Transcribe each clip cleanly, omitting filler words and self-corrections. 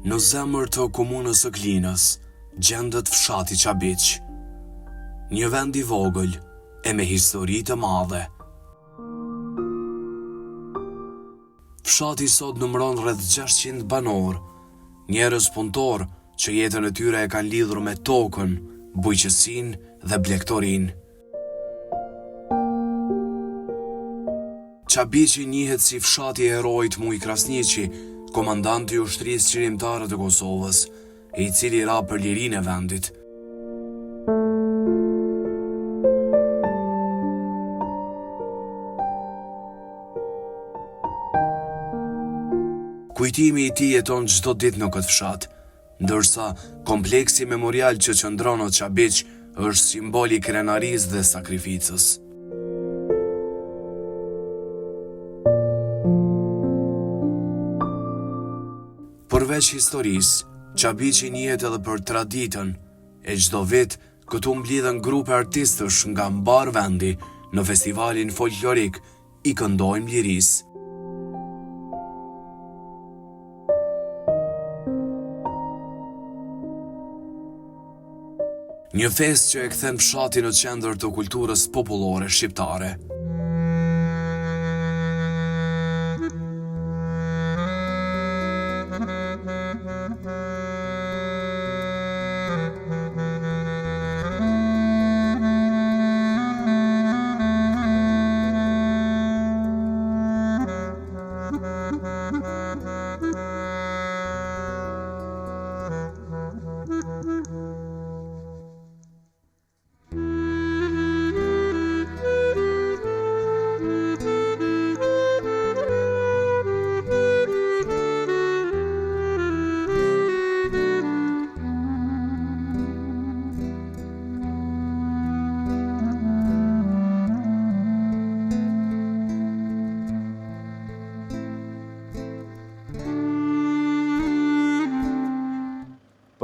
Në zemër të komunës së Klinës gjendet fshati Çabiq. Një vend i vogël e me histori të madhe. Fshati sot numëron rreth 600 banorë, njerëz punëtorë që jetën e tyre e kanë lidhur me tokën, bujqësinë dhe blegtorinë. Çabiqi njihet si fshati i heroit Mujë Krasniqi, komandant i Ushtrisë Çlirimtare të Kosovës, i cili ra për lirinë e vendit. Kujtimi i tij jeton çdo ditë në këtë fshat, Ndërsa, kompleksi memorial që qëndron në Çabiq është simbol i krenarisë dhe sakrificës. Përveç historisë, Çabiqi njihet edhe për traditën, e çdo vit këtu mblidhen grupe artistësh nga mbarë vendi në festivalin folklorik I këndojmë lirisë. Një festë që e kthen fshatin në qendër të kulturës popullore shqiptare.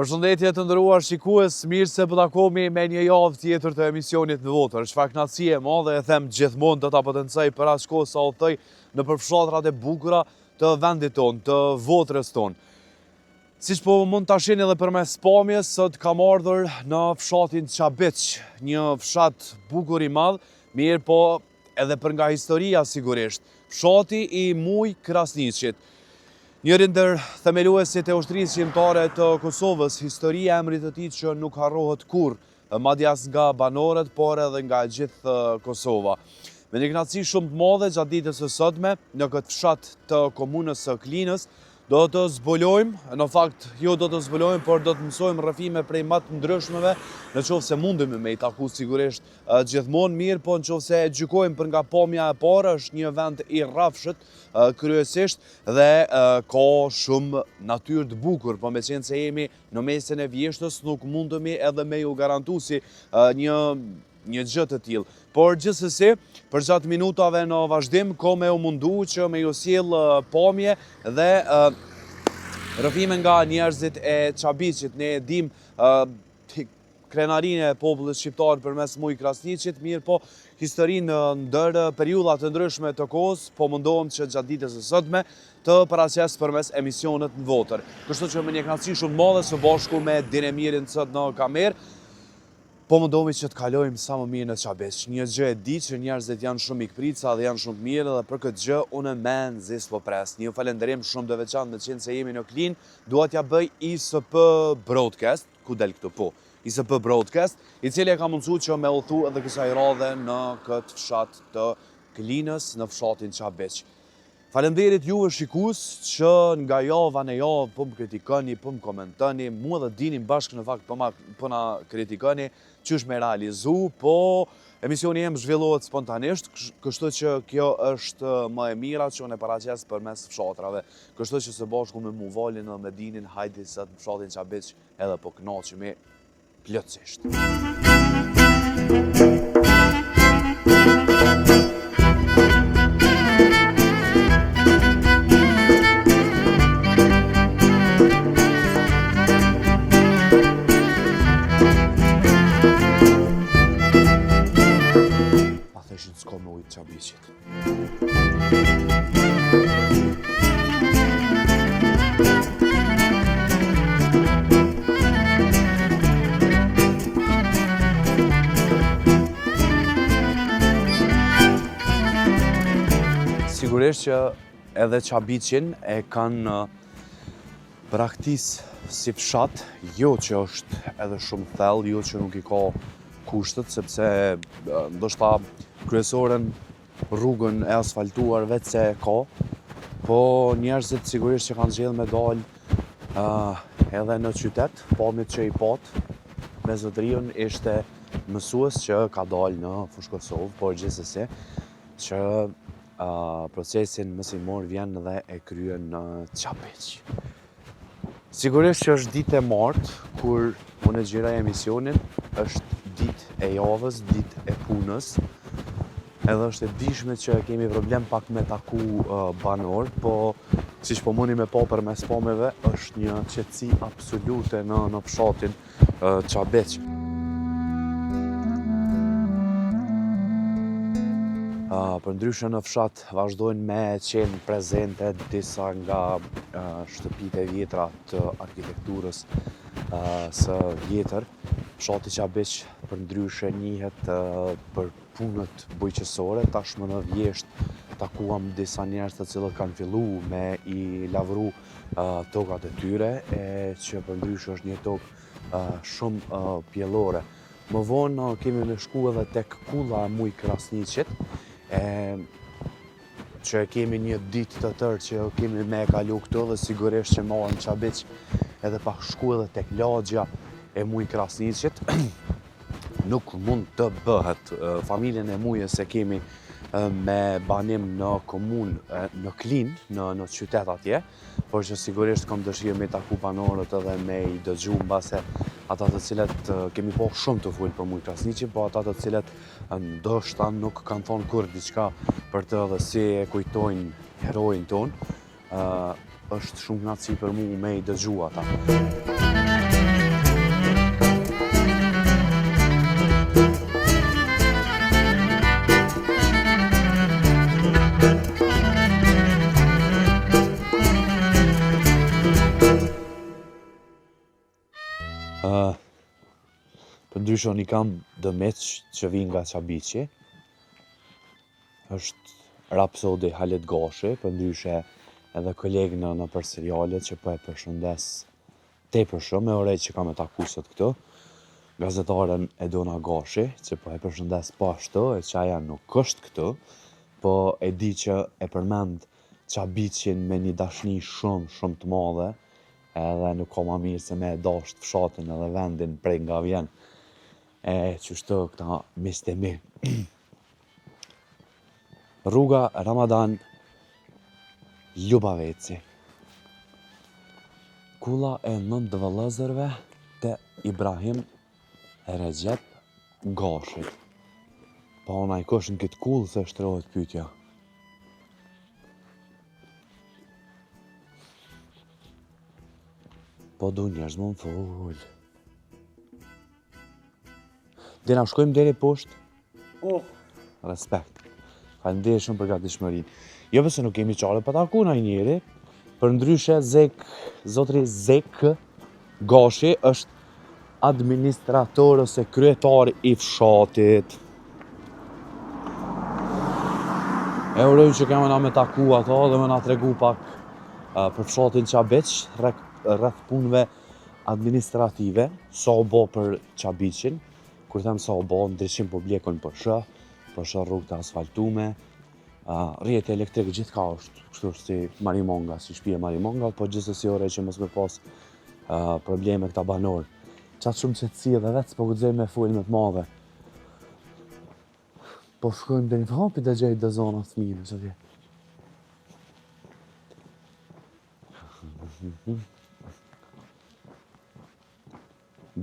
Përshëndetje të nderuar shikues, mirë se po takohemi me një javë tjetër të emisionit në Votër. Çfarë kënaqësie e madhe e them gjithmonë do ta potencoj për aq kohë sa udhëtoj nëpër fshatrat e bukura të vendit tonë, të Votrës tonë. Siç po mund ta shihni edhe përmes pamjes, sot kam ardhur në fshatin Çabiq, një fshat bukur i madh, mirëpo edhe për nga historia sigurisht, fshati i Mujë Krasniqit. Njëri ndër themeluesit e Ushtrisë Çlirimtare të Kosovës, historia e emrit të tij që nuk harrohet kurrë, madje as nga banorët, por edhe nga e gjithë Kosova. Me një kënaqësi shumë të madhe gjatë ditës së sotme në këtë fshat të komunës së Klinës, do të zbulojmë, në fakt jo do të zbulojmë, por do të mësojmë rrëfime prej ma të ndryshmeve, në qoftë se mundemi me i taku sigurisht gjithmonë mirëpo në qoftë se e gjykojmë për nga pamja e parë, është një vend i rrafshët kryesisht dhe ka shumë natyrë të bukur, po meqenëse jemi Në mesin e vjeshtës nuk mundemi edhe me ju garantu si një një gjë të tillë. Por gjithsesi, përgjatë minutave në vazhdim, ko me u mundu që me ju sjell pamje dhe rrëfime nga njerëzit e Çabiqit. Ne e dim krenarinë e popullit shqiptar përmes Mujë Krasniqit, mirëpo historinë ndër periudha të ndryshme të kohës, po mundohem që gjatë ditës së sotme të paraqes përmes emisionit në Votër. Kështu që me një kënaqësi shumë të madhe së bashku me Dinemirin sot në kamerë, po mundohemi që të kalojmë sa më mirë në Çabiq. Një gjë e di që njerëzit janë shumë mikpritsa dhe janë shumë të mirë dhe për këtë gjë unë mezi s'po pres. Një falënderim shumë të veçantë meqenëse jemi në Klinë, dua t'ja bëj ISP Broadcast, ku del këtu po, ISP Broadcast, i cili e ka mundësu që me udhëtu edhe kësaj radhe në këtë fshat të Klinës, në fshatin Çabiq. Faleminderit juve shikues që nga java në javë po më kritikoni, po më komentoni, mua dhe Dinin bashkë në fakt po, ma, po na kritikoni, qysh me realizu, po emisioni jem zhvillohet spontanisht, kështu që kjo është më e mira që unë e paraqes përmes fshatrave. Kështu që së bashku me mu Valin dhe me Dinin, hajde sot në fshatin Çabiq edhe po kënaqemi plotësisht. Pa theshin s'ka me ujtë Çabiqit. Sigurisht që edhe Çabiqin e kanë braktis si fshat, jo që është edhe shumë thellë, jo që nuk i ka kushtet, sepse ndoshta kryesoren rrugën e asfaltuar veç se e ka, po njerëzit sigurisht që kanë zgjedhë me dalë edhe në qytet, pamjet që i patë me zotëriun ishte mësues që ka dalë në Fushë Kosovë, por gjithsesi që procesin mësimor vjen dhe e kryen në Çabiq. Sigurisht që është ditë e martë, kur unë e xhiroj emisionin, është ditë e javës, ditë e punës, edhe është e dijshme që kemi problem pak me taku uh, banorë, po siç po muni me pa përmes pamjeve, është një qetësi absolute në, në fshatin uh, Çabiq. Uh, përndryshe në fshat vazhdojnë me qenë prezente disa nga uh, shtëpitë e vjetra të arkitekturës uh, së vjetër. Fshati Çabiq përndryshe njihet uh, për punët bujqësore, tashmë në vjeshtë takuam disa njerëz të cilët kanë fillu me i lavru uh, tokat e tyre, e që përndryshe është një tokë uh, shumë uh, pjellore. Më vonë kemi me shku edhe tek kulla e Mujë Krasniqit, e që e kemi një ditë të tërë që kemi me e kalu këtu dhe sigurisht që me ardhë në Çabiq edhe pa shku edhe tek lagja e Mujë Krasniqit, nuk mund të bëhet. Familjen e Mujës e kemi me banim në komunë, në Klinë, në, në qytet atje, por që sigurisht kam dëshirë me i taku banorët edhe me i dëgju mbase ata të cilët kemi po shumë të folë për Mujë Krasniqin, po ata të cilët ndoshta nuk kanë thonë kurrë diçka për të dhe si e kujtojnë heroin tonë, është shumë kënaqësi për mu me i dëgju ata. Uh, përndryshe unë i kam do miq që vijnë nga Çabiqi. Është rapsodi Halit Gashi, përndryshe edhe koleg në nëpër seriale që po e përshëndes tepër shumë, e uroj që kam me taku sot këtu. Gazetaren Edona Gashi, që po e përshëndes po ashtu, e që aja nuk është këtu, po e di që e përmend Çabiqin me një dashni shumë, shumë të madhe, edhe nuk ka ma mirë se me e dasht fshatin edhe vendin prej nga vjen. E qështu këta miqtë e mi. Rruga Ramadan Lubaveci. Kulla e nëntë vëllezërve të Ibrahim Rexhep Gashit. Po ona i kush në këtë kullë se shtrohet pyetja. Po du njerëz më më fol. Dhe na shkojmë deri poshtë? Po. Respekt. Faleminderit shumë për gatishmërinë. Jo pse nuk kemi qare pa taku naj njeri, përndryshe Zek, zotri Zek Gashi është administrator ose kryetar i fshatit. E uroj që kemi na me taku ato dhe me na tregu pak uh, për fshatin Çabiq, rreth, rreth punëve administrative, sa u bo për Çabiqin, Kur them sa u bo, ndriçim publik unë po shoh, po shoh rrugë të asfaltume, uh, rrjeti elektrik gjithka është, kështu si marimonga, si shtëpi e marimonga, po gjithsesi uroj që mos me pas uh, probleme këta banorë. Qatë shumë qetësi edhe vetë s'po guxoj me fol me të madhe. Po shkojmë deri në hapi dëgjoj do zona të mirë, që tje.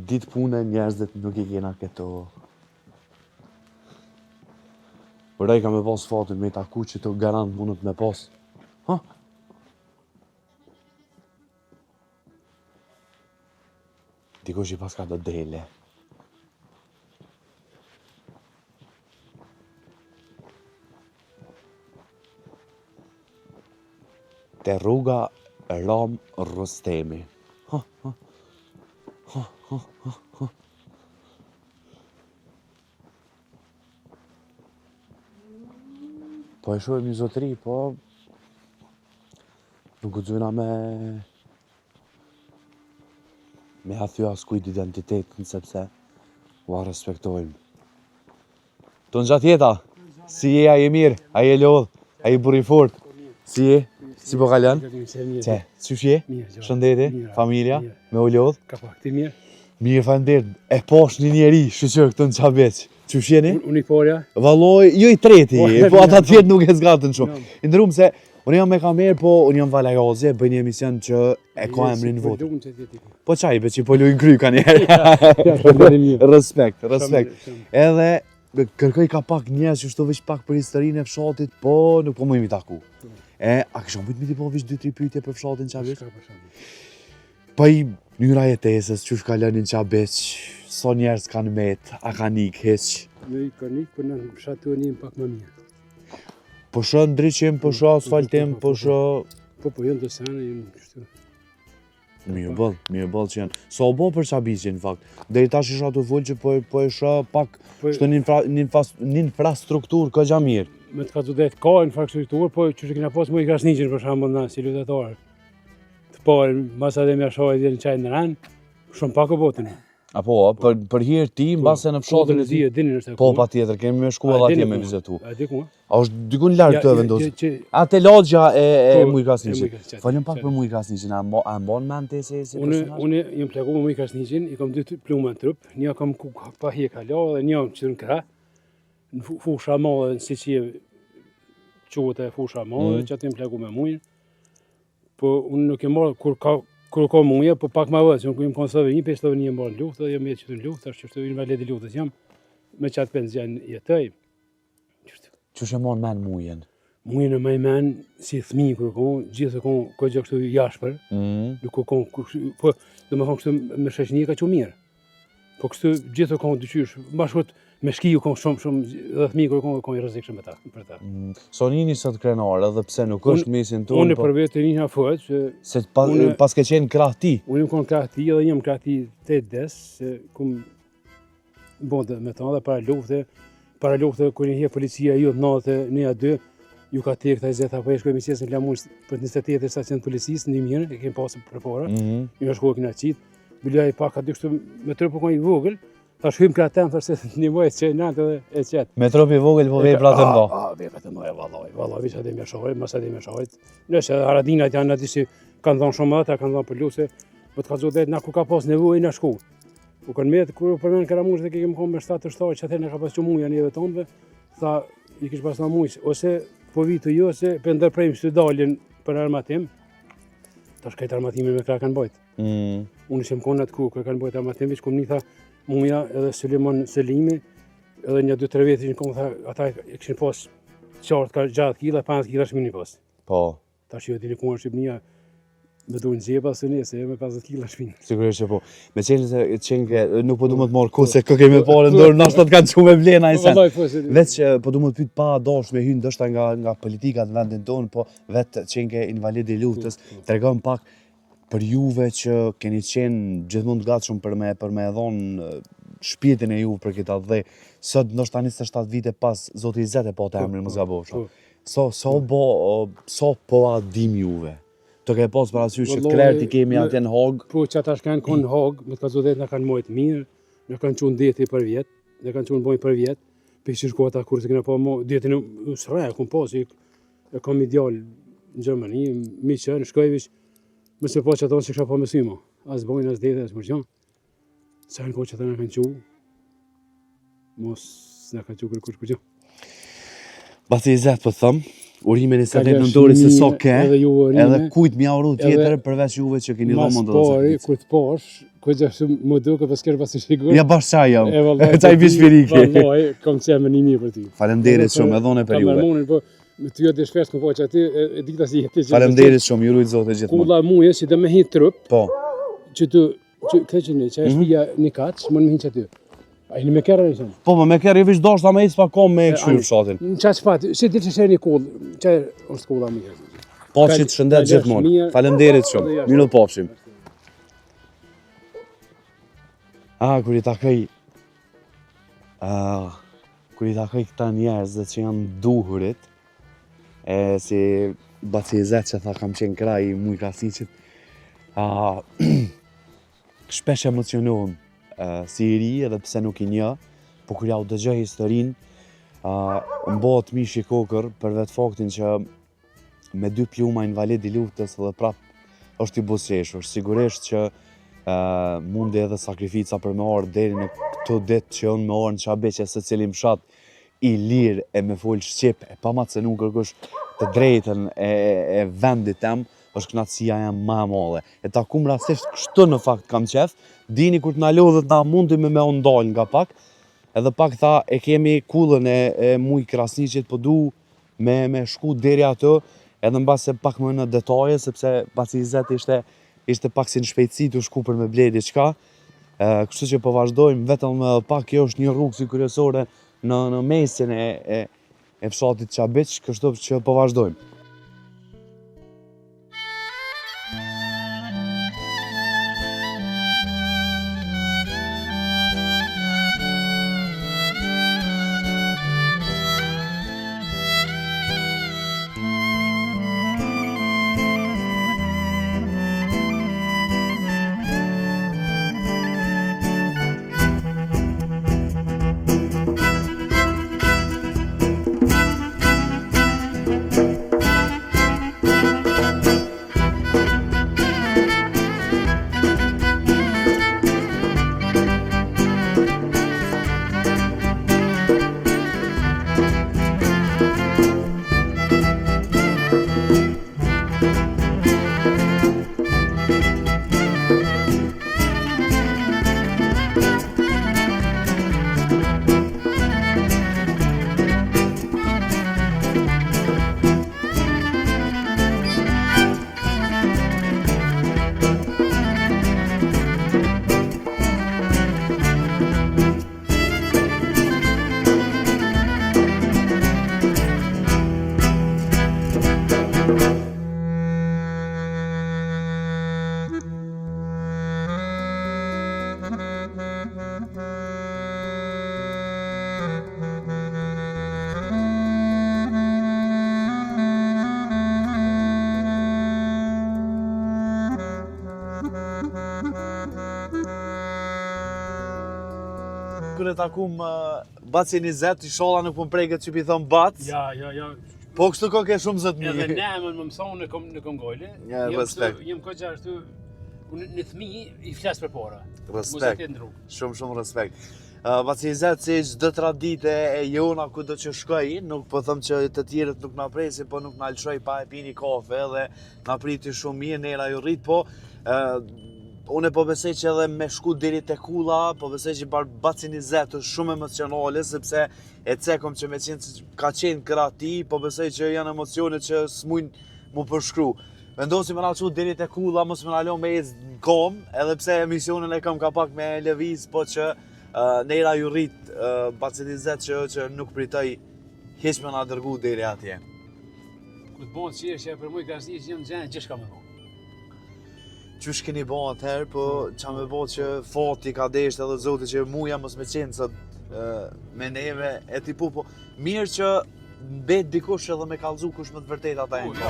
Ditë pune njerëzit nuk i kena këto. Uroj ka me pas fatin me i taku që të garant mundet me pas. Ha? Dikush i paska do dele. Te rruga Ram Rustemi. Ha, ha. Ha, ha, ha, ha. Po e shohim një zotëri, po... Nuk guxojna me me ja thy askujt identitetin sepse ua respektojmë. Tungjatjeta, si je, a je mirë, a je lodhë, a je burrë i fort, si je, si po kalon? Qe, qysh je? Shëndeti, familja, me u lodhë? Ka pak, ti mirë? Mirë, faleminderit. E pash një njeri, shyqyr këtu në Çabiq. Qysh jeni? Unë i pari a? Valloj, jo i treti, Po, po ata tjerë nuk e zgatën shumë. I nderum se, unë jam me kamerë, po unë jam Vala Jazi, bëj një emision që e ka emrin Po Votër. Po qaj, be që po luj në kry ka njerë. Respekt, respekt. Edhe kërkoj ka pak njerëz që shto veç pak për historinë e fshatit, po nuk po muj mi taku. E, a kisha mujt mi t'i bo veç 2-3 pyetje për fshatin Çabiq? Po i mënyra e jetesës, qysh kalon në Çabiq, sa njerëz kanë met, a kanë ik hiç? Jo i kanë ik, po në fshat tonë jemi pak më mirë. Po shoh ndriçim, po shoh asfaltim, po shoh... Po, po, janë do sene, janë kështu. Mirë boll, mirë boll që janë. Sa u bo për Çabiqin në fakt? Deri tash isha tu fol që po po e shoh pak Po, kështu në infra, në infras, në infrastrukturë goxha mirë. Me të kallzu drejt ka infrastrukturë, po që që kena pas Mujë Krasniqin për shembull na si luftëtarë. Të parë, mas Adem Jasharit dhe në qaj në ren, shumë pak u botën. Apo, për për hir ti, mbase në fshatin e tij, e dini është. Po patjetër, kemi me shku edhe atje me vizitu. A di ku? A është dikun larg të vendosur? A te lagja e e po, Mujë Krasniqit. Folim pak për Mujë Krasniqin, a a mbon mend ti si si personazh? Unë unë jam plaku me Mujë Krasniqin, i kam dy pluma në trup, një kam ku pa hek hala dhe një që në krah. Në fusha e madhe, në si që quhet e fusha e madhe, mm. që aty jam plaku me Mujën. Po unë nuk e marr kur ka kur ka muje, po pak më vonë, se unë jam kon Sloveni, pe Sloveni jam në luftë, dhe jam jetë në luftë, tash qashtu invalid i luftës jam. Me qat penzion jetoj. Qashtu. Qysh e mon men Mujën? Mujën e maj men si fëmijë kur kon, gjithë kon goxha kështu i ashpër. Mm. Nuk u kon po domethënë kështu me shoqni ka qenë mirë. Po kështu gjithë u kon dyqysh, ma shkurt me shki u kon shumë shumë dhe fëmijë kur u kon u kon i rrezikshëm me ta, për ta. Mm, Sa jeni sot krenar edhe pse nuk është mesin tonë. Unë po... për vete një fort që se pa, unë, pas ke qenë krah ti. Unë jam kon krah ti edhe jam krah ti te des se kum bonte me ta dhe para lufte, para lufte kur një herë policia ju natë në aty ju ka tek ta zeta po e shkoj me qesën flamur për 28 stacion policisë në mirë e kemi pasur përpara. Mm -hmm. Ju shkoj kena qit. Bilaj pak aty kështu me trup po i vogël, thash hym krah tem, thash se një muaj që natë edhe e qet. Me trup i vogël po veprat e mëdha. Ah, veprat e mëdha vallai, vallai veç Adem Jashari, mas Adem Jasharit. Nëse Haradinajt janë aty si kanë dhënë shumë ata, kanë dhënë për luftë, po të kallzoj drejt na ku ka pas nevojë na shku. U kanë met kur u përmend Karamush dhe kemi konë me 7 7 që atëherë na ka pas qenë muja neve tonëve, tha i kish pas na muj ose po vi të jo ose po ndërprejmë së dalin për armatim. Tash krejt armatimin me krah kanë bojt. Mm. Unë ishim konë atë ku, kërë kanë bojt armatim, veç kum ni tha Muja edhe Sulemon Selimi, edhe një, dy, tre vetë ishin konë, tha, ata e kishin pas qartë ka 60 kila, 50 kila shmini pas. Po. Tash ju e dini ku është Shqipnia, me du në xhepa se nëse me 50 kila shminë. Sigurisht që po. Me qenë se qenë ke, nuk po du më të marrë kohë se kë kemi parë në dorë, ndoshta të kanë çu me ble naj sen. Po, Veç po du më të pyet pa dash me hy ndoshta nga nga politikat në vendin tonë, po vetë qenë ke invalid i luftës, po, po. tregon pak Për juve që keni qenë gjithmonë të gatshëm për me për me e dhonë shpirtin e juve për këtë atdhe, sot ndoshta 27 vite pas Zoti Izet e pate emrin mos gabofsha. Po. Sa sa u bo, sa po a dim juve? Të ke pas parasysh që krerët i kemi atje në Hagë? Po që ata shkanë konë në Hagë, me të kallzu drejt na kanë mojt mirë, na kanë çu n'deti për vjet, na kanë çu në bojë për vjet, për që shko ata kur të kena pa mo, detin e sre, kum pas, e kam një djalë në Gjermani, mi që në shkoj veç, Mos me pa që ata s'e kisha pa me sy ma, as bojnë, as dete, as kurgjo. Se janë kohë që ata na kanë çu, mos na kanë çu kërkush kurgjo. Baci Izet, po thëm, urime 28 nëntorit se so ke, edhe, ju urime, edhe kujt m'ja uru tjetër përveç juve që keni dhënë mund të pari, kur të pash, ku gjë shumë më duke, pas kërë pas i Ja bash qaj jam, qaj bishpiriki. Vallaj, kom qenë me një mirë për ty. Faleminderit shumë, edhe unë për juve. Kam po, Me ty atë shpesh më po që aty e, e dita si jeti. Faleminderit shumë, ju rujt Zoti gjithmonë. Kulla muje si do me hi trup. Po. Që tu që këtë që ne, që është mm -hmm. një kaç, mund me hi që aty. A jeni me kerr apo? Po, po me kerr, veç doshta me ec pa kom me kqyr fshatin. Në çaq fat, si ditë që një kull, që është kulla më. Paçit shëndet gjithmonë. Faleminderit shumë. Mirë u pafshim. Ah, kur i takoj Ah, kur i takoj këta njerëz dhe që janë duhurit, e si Baci Izet që tha kam qenë krah i Mujë Krasniqit, uh, shpesh emocionohem uh, si i ri edhe pse nuk i njoh, po kur ja u dëgjoj historinë, uh, më bëhet mishi kokërr për vetë faktin që me dy pluma invalid i luftës dhe prap është i buzëqeshur. Sigurisht që uh, mundi edhe sakrifica për me ardhë deri në këto ditë që unë me ardhë në Çabiq e secilin fshat i lirë e me folë shqip e pa ma cenu kërkush të drejtën e, e, e vendit tem, është knaqësia jem ma e madhe. E takum rastësisht kështu në fakt kam qef, dini kur të na lodhet na mundi me me u ndal nga pak, edhe pak tha e kemi kullën e, e Mujë Krasniqit, po du me me shku deri aty, edhe mbase pak më në detaje, sepse Baci Izet ishte ishte pak si në shpejtësi të shku për me ble diçka. Kështu që po vazhdojmë vetëm edhe pak, kjo është një rrugë si kryesore në në mesin e e e fshatit Çabiq, kështu që po vazhdojmë. Kur e takum Bacin Izet, ishalla nuk po më preket që p'i thom bac. Ja, ja, ja. Po kështu ko ke shumë zot mi. Edhe në emër më mëson në kom në Kongole. Ja, respekt. Jam goxha ashtu unë në fëmijë i flas përpara. Respekt. Shumë shumë respekt. Uh, Baci Izet, si çdo traditë e jona kudo që shkoj, nuk po them që të tjerët nuk na presin, po nuk na lëshoj pa e pi ni kafe dhe na priti shumë mirë, nera ju rrit, po uh, unë po besoj që edhe me shku deri te kulla, po besoj që për Bacin Izet është shumë emocionale, sepse e cekom që me qenë ka qenë krah tij, po besoj që janë emocione që s'mujnë mu përshkru. Vendosi me na çu deri te kulla, mos me na lon me ecë në kom, edhe pse emisionin e kam ka pak me lëviz, po që uh, nera ju rrit uh, Bacit Izet që, që nuk pritoj hiç me na dërgu deri atje. Kur të bëhet çështja për Mujë Krasniqin, jam gjendje gjithçka me bo. Qysh keni bo atëherë, po qa me bo që fati ka desht edhe zoti që muja mos me qenë sot me neve e ti po, po mirë që mbet dikush edhe me kallzu kush me të vërtetë ata janë po.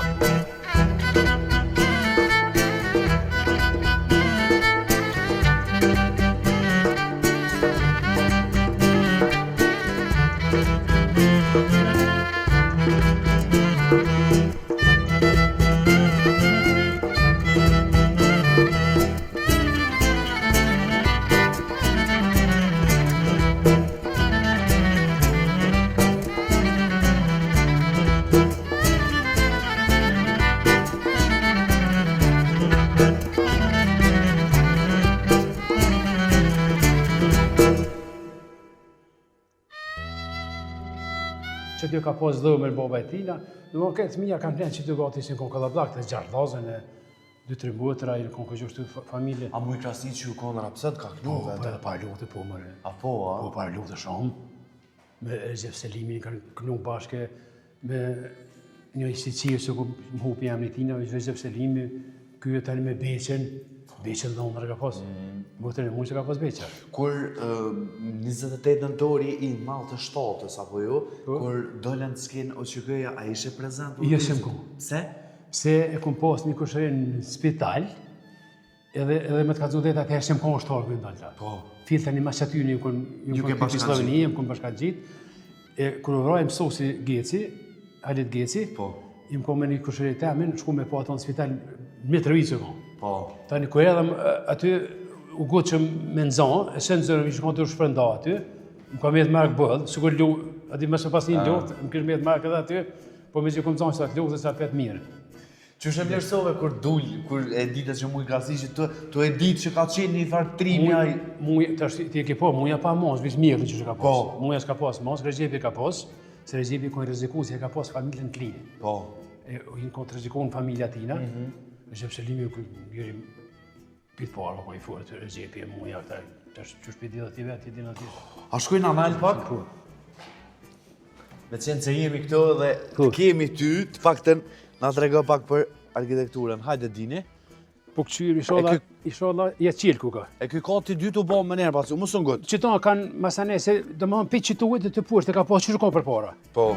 Që ty ka pas dhomën baba e tina, në më këtë fëmija kanë plenë që ty gati ishin konë kallabllak të gjashtë vllazën e dy tre motra, i konë këgjo shtu familje. A Mujë Krasniqi u konë rapsod ka knu po, vetë? Po, edhe para lufte, po mëre. A po, a? Po, para lufte shumë. Me Rexhep Selimin kanë knu bashke me një i si qirë që ku më hupi emni tina, me Rexhep Selimi, ky e tani me Beqen. Beqën dhe unë ka pas. Mm. Motër e mujë që ka pas Beqa. Kur 28 nëntori i 97-ës, apo jo, po. kur dolën në skenë UÇK-ja, a ishe prezent? Jo, s'jam kon. Pse? Se e kom pas një kushëri në spital, edhe, edhe me të kallzu drejt atëherë s'jam kon ushtar kur dalë. Po. Fill tani mas aty një kon ju kon në Slloveni, jam kon bashkangjit. E kur u vra mësuesi Geci, Halit Geci, po. Jam kon me një kushëri temin, shku me pa ato në spital në Mitrovicë ko. Po. Tani kur erdhëm aty u gut që me nxon, e se nxorëm ishte kon të shpërnda aty. Më ka met merak bëll, sikur lu, aty më së pas një luftë, më kish met merak edhe aty, po me gjithë kom nxon sa të luftës sa fet mirë. Qysh e vlerësove kur dul, kur e dite që Mujë Krasniqi, të, të e ditë që ka qenë një farë trimi ai? Muj, tash ti e ke po, Muja pa mos, veç mjekën që ka pas. Po. Muja s'ka pas mos, Rexhepi ka pas, se Rexhepi ka rreziku se e ka pas familjen të linë. Po. E u kon të rrezikun familja tina. Mm -hmm. Rexhep Selimi ku njëri pit parë, po i fortë Rexhepi e Muja këta, tash qysh pi di ti vetë, ti din aty. A shkojnë nalt pak? Po. Me qenë se jemi këtu dhe po. të kemi ty, të paktën na trego pak për arkitekturën. Hajde Dini. Po këqyr, ishallah, ishallah, je qilë ku ka. E ky kati i dytë u bo më njerë, pasi, u më së ngët. Qëto kanë masane, se do më thonë, pi qëtu e të poshtë, e ka pas që ka përpara. Po.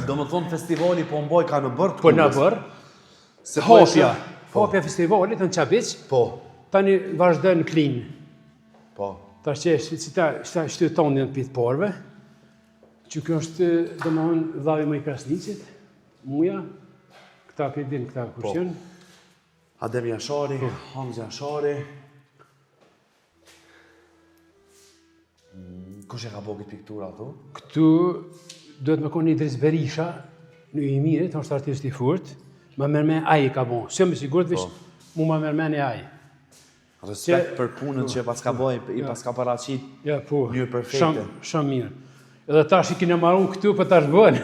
Do më thonë festivali po mbaj ka në bërë të Po në bërë. Se po hapja, po. hapja festivalit në Çabiq. Po. Tani vazhdon në Klinë. Po. Tash që si ta si ta shty tonë janë pit parve. Që kjo është, domethënë, vllavi i Mujë Krasniqit, Muja, këta për din, këta kush po. janë. Adem Jashari, po. Hamza Jashari. Mm, kush e ka bo këtë pikturë ato? Këtu duhet me konë Idris Berisha, në i mirit, është artist i fort, ma merr men ai ka bo. S'jam i sigurt, veç, po. mu ma merr men ai. Respekt për punën që paska bo, i paska paraqit ja, po, mënyrë perfekte. Shumë, shumë mirë. Edhe tash i kina maru këtu, për po tash bën.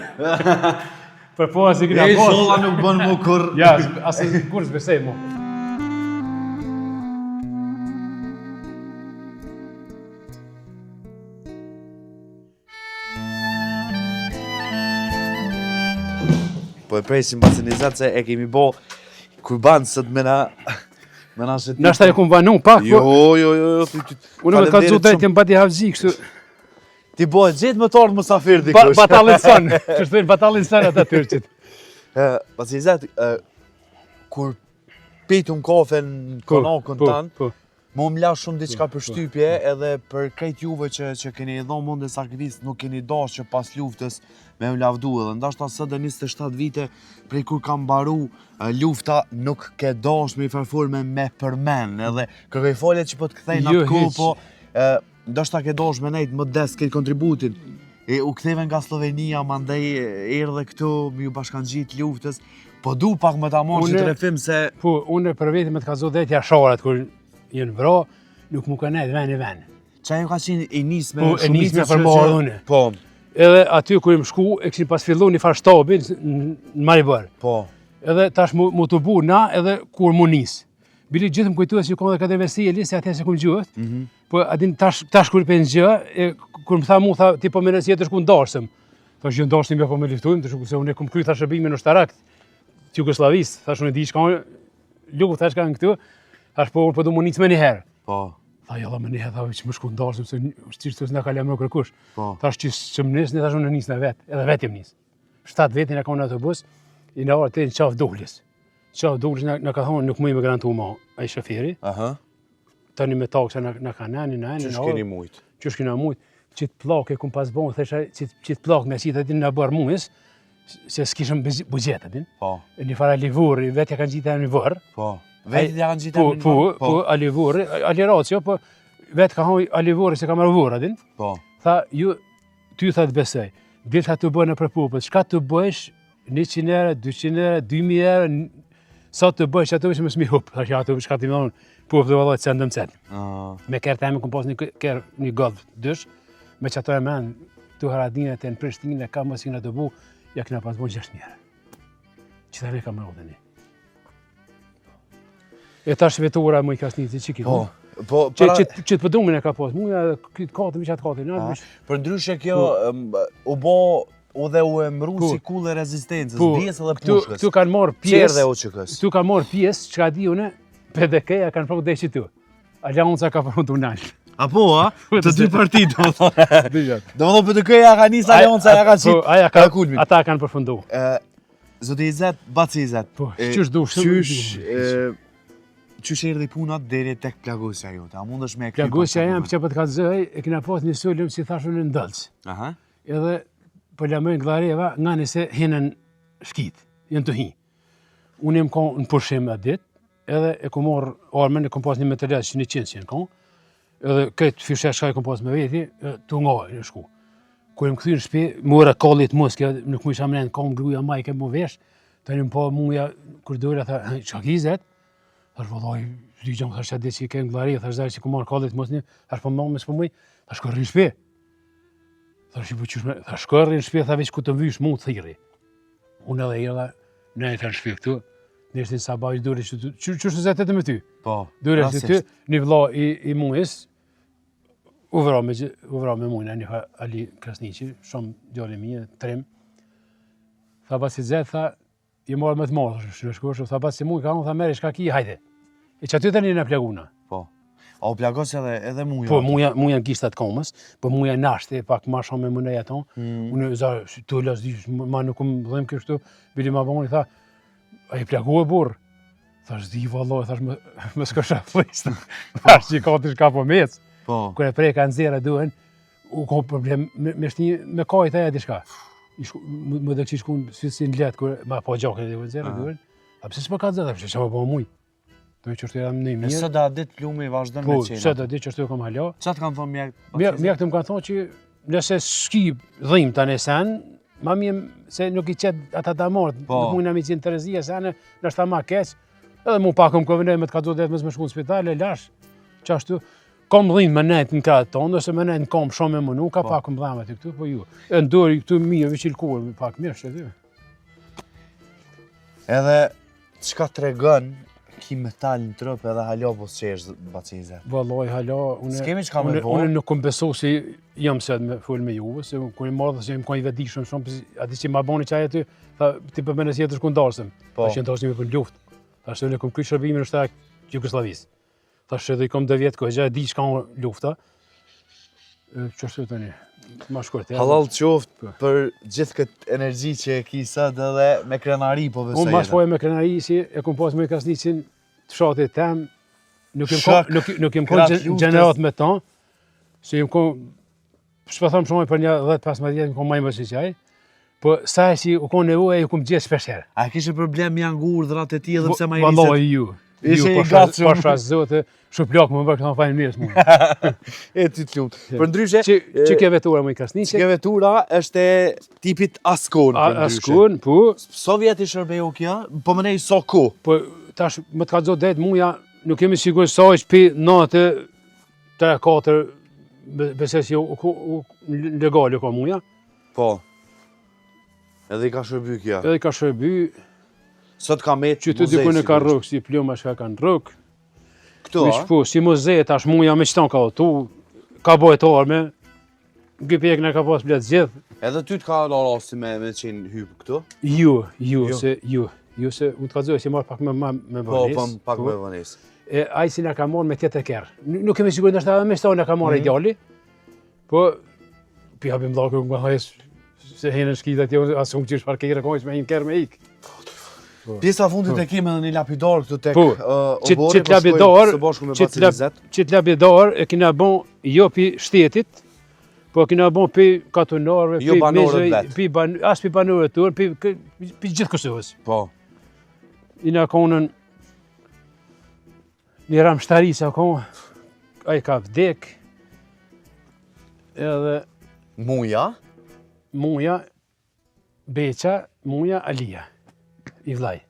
Për po as i kina bën. E nuk bën mu kurr. Ja, as kurr s'besoj mu. Po e presim bacën Izet se e kemi bo kurban sot me na me na shëtit. Nashta e kum vanu pak, po. Jo, jo, jo, jo, ti ti. Unë me kallzu drejt jam badi havzi kështu. Ti bëhet gjithë më të ardhë musafir dikush. Ba, batallin son, që shtojnë batallin son ata turqit. Baca Izet, kur pitëm kafe në konakun po, tanë, po. Mu më la shumë diçka përshtypje edhe për krejt juve që, që keni dhonë mund e sakrificë, nuk keni dashtë që pas luftës me u lavdu edhe. Ndoshta sot e 27 vite prej kur ka mbaru lufta nuk ke dashtë me i farë forme me përmen edhe kërkoj falje që po të kthej në atë jo, kohë, po ndoshta ke dashtë me nejtë modest këtë kontributin. E u ktheve nga Sllovenia, mandej erdhe këtu, me ju bashkangjit luftës. Po du pak më ta marrë që të rrëfim se... Po, unë për vete me të kallzu drejt Jasharat, kur janë vra, nuk mu ka nejtë ven i ven. Që ajo ka qenë e nisme po, e nisme për më unë. Po. Edhe aty kur jam shku, e kishin pas fillu një farë shtabi në Maribor. Po. Edhe tash mu, mu të bu na edhe kur mu nis. Bili gjithë më kujtohet që ka dhe Kadri Veseli, se atëherë s'e kum gjuhët. Mm -hmm. Po, a din, tash, tash kur pe gjë, e, kur më tha mu, tha, ti po më nësi të shku në darsëm. Thash, jo në darsëm, jo po me luftojmë, të shku, se unë e kum kry, tha shërbimin ushtarak të Jugosllavisë. Thash, unë e di çka luftë, thash, kanë këtu. Thash, po, unë po du më nisë me njëherë. Po. Tha, jo, me njëherë, tha, që më shku në darsëm, se është që s'na ka lajmëru kërkush. Po. Thash, që që më nisë, thash, unë nisë në vetë, edhe vetë jem nisë. 7 vetë na kanë autobus, i në orë të në qafë Duhlës. Qafë Duhlës na, na ka thonë, nuk muj me garantu ma, ai shoferi. Aha. Tani me taksa na, na ka nani, na nani. Qysh keni mujt? Qysh kena mujt? Qitë pllakë e kum pas bon, thesha, qitë, qitë pllakë me qitë, din na bërë mujës, se s'kishëm buxhet, din. Po. Një farë Ali Vorri, vetë ja kanë gjitë emrin vorr. Po. Vetë ja kanë gjitë po, emrin vorr. Po, po, Ali Vorri, Ali Racio, po, vetë ka thonë Ali Vorri se ka marrë vorr, din. Po. Tha, ju, ty tha të besoj, dil tha të bëj nëpër popull, çka të bëjsh, 100 euro, 200 euro, 2000 euro, sa të bëjsh ato që mos mi hup, thash ato çka ti më thon, po vë valla cent më cent. Ah. Me kerr teme kum pas një kerr një golf dysh, me çato e men, tu Haradinat e në Prishtinë ka mos kena të bu, ja kena pas bo 6000 euro. Që tani kam rrodhë një. E tash vetura më i kasnici që ki. Po, po, para... Që, që, që të përdrumin e ka pas, muja edhe këtë katën, që atë katën. Për ndryshe kjo, po. u bo... U dhe u emru Po. si kullë e rezistencës, Po, dijes edhe këtu, pushkës. këtu kanë marrë pjesë, Çerdhe e UÇK-s. këtu kanë marrë pjesë, çka di unë, PDK-ja kanë përfundu deri qitu. Aleanca ka përfundu nalt. Apo, a? Të dy partitë, do më thonë. Dyjat. Do më thonë PDK-ja ka nisë Aleanca, ja ka Po, qitë. aja ka, ka kulmin. ata kanë përfundu. Ë, Zoti Izet, baci Izet. Po, e, qysh dush, Qysh, e, qysh erdhi puna deri tek plagosja jote? A mundesh me e kthy pak Plagosja atë jam moment? që po të kallzoj, e kena pas një sulm si thashë unë në Ndëlc. Aha. Edhe po lamojnë Gllareva nga nëse hinën shkit, janë të hi. Unë jam kon në pushim atë ditë, edhe e kom marrë armën, e kom pas një metralez që 100 që janë kon, edhe këtë fishe shka e kom pas me veti, e, tu nga e shku. Kur jam kthy në shtëpi, mora kallit muske, nuk më isha mren, kom gruaja majke më vesh, tani më pa muja kur dola tha, "Hë, çka ki Izet? Thash vëllai, s'di gjë, thash atë ditë që i ke në Gllari, thash zari që kom marrë kallit mos një, thash po më s'po muj, thash shko rri në shtëpi. Thash po qysh me, thash shko rri në shtëpi, tha veç ku të mvysh mu thirri. Unë edhe erdha, në e të në shtëpi këtu, në ishtin sabah i duri që që që është zetë me ty. Po. Duri që ty, rastisht. një vëlla i, i mujës, u vra me, gjë- u vra me mujna, një Ali Krasniqi, shumë djalë i mirë, trim. Tha basi zet, tha, i marrë me të marrë, thashë, shko, shko, tha basi muj, ka unë, tha merri, shka ki, hajde. E që aty tani në plaguna. Po. A u plagos edhe edhe muja? Po, muja, muja në gishtat komës, po muja nashte, pak ma shumë me mënej ato. Mm. Unë za, si tu las di, ma nuk më dhem kështu, bili ma boni, tha, a i plagu e burr? Thash, di vallai, thash, më, më s'kosha flisë. Thash, që ka të shka po mec. Po. Kur e preka nxjerra duhen, u ka problem me, me shti, me kajt aja diçka. I shku, më, më dhe që i shkun si, si në letë, kur ma po gjakën e nxjerra Aha. duhen. A pse s'po ka zë, pse çfarë po muj? Do të qështu jam në E mirë. sot atë ditë plumi vazhdon Po, me qenë. sot atë ditë qështu e kam hala. Çfarë të kanë thonë mjek? Mjek, mjekët më kanë thonë që nëse s'ki dhimë tani sen, ma mirë se nuk i qet ata damarët, Po. nuk mundna mi qenë terezia sen, nështë ma keq. Edhe mu pak më konvenoj me të ka do me më shku në spital, e lash. Qashtu, kam dhimë me nejt në krahët tonë, ose me nejt në kom shumë me mënu, ka Po. pak më dhamë aty këtu, po ju. E në dorë këtu mirë, veç i lëkurë, pak mirë, shtë Edhe çka tregon ki metal në trup edhe hala po s'qesh baci Izet. Vallaj, hala, unë S'kemi çka me unë, bo. unë nuk kom besu si jam sot me fol me juve, se unë kur i marrë se jam kon i vetëdijshëm shumë, pse aty që ma boni çaj aty, tha ti po mendon se je të shku ndarsëm. Po. Tash ndarsëm për në luftë. Tash unë kom kry shërbimin ushtarak Jugosllavisë. Tash edhe i kom 2 vjet kohë, e di çka unë lufta. E, Ç'është tani? Ma shkurt. ja. Halal qoftë Po. për gjithë këtë energji që e ki sot edhe me krenari po besoj. Unë mas edhe. po e me krenari si e kom pas me Krasniqin të fshatit tem, nuk jem Shok, kon, nuk, nuk jem kon krah gjen- luftës. gjenerat me ta, se jem kon, s'po them shumë për një 10-15 vjet, jem kon më i madh se që ai, po sa e si u kon nevojë ju kom gjetë shpesh herë. A kishe problem janë urdhrat e ti edhe pse ma i Vallahi ju. Ishe Ju, i pasha- gatshëm. Pasha zotë, shuplak më bërë këta fajnë mirë s'mu. E ti të lumt. Për ndryshe, Që, që ke vetura më i Krasniqit? që vetura është e tipit Ascon A- për ndryshe. Askun, po, Sa vjet i shërbeu kjo? Po më nej sa ku? Po tash më të ka zotë drejt muja, nuk jemi sigurt sa është pi 9 3 4 besoj si u, u, u legal u ka muja, Po. Edhe i ka shërby kjo. edhe ka shërby, Sot ka met që të muze, dikun e ka sigurisht. rrok, si pluma shka kanë rrok, Këtu, Veç a? po, si muze tash muja me qëton ka tu, ka bëhet arme, GPK në ka pas blet gjithë, Edhe ty të ka ra rasti me, me qenë hyp këtu? ju, ju, Jo. se ju, ju se unë të kallzoj si marr pak më më me Po, vonesë. po, pak me vonesë. E ai si na ka marrë me tjetër kerr. Nuk nuk kemi sigurt ndoshta edhe me shtonë na ka marrë mm Mhm. djali. Po pi hapim llakun nga hajs se hinën shkit atje as unë qysh parkere ka me hin kerr me ik. Pjesa e fundit e kemi edhe një lapidar këtu tek Po, uh, Qit oborri, qit po shkojmë lapidar, së bashku me qit bacin lap, Izet. qit lapidar e kena bon jo pi shtetit, po kena bon pi katunarëve, Jo pi banorët mizëve, vet. pi ban, as pi banorët tonë, pi pi gjithë Kosovës. Po. I na konën një Ramshtarica kon, ai ka vdek, edhe Muja, Muja, Beqa, Muja, Alia, i vllai.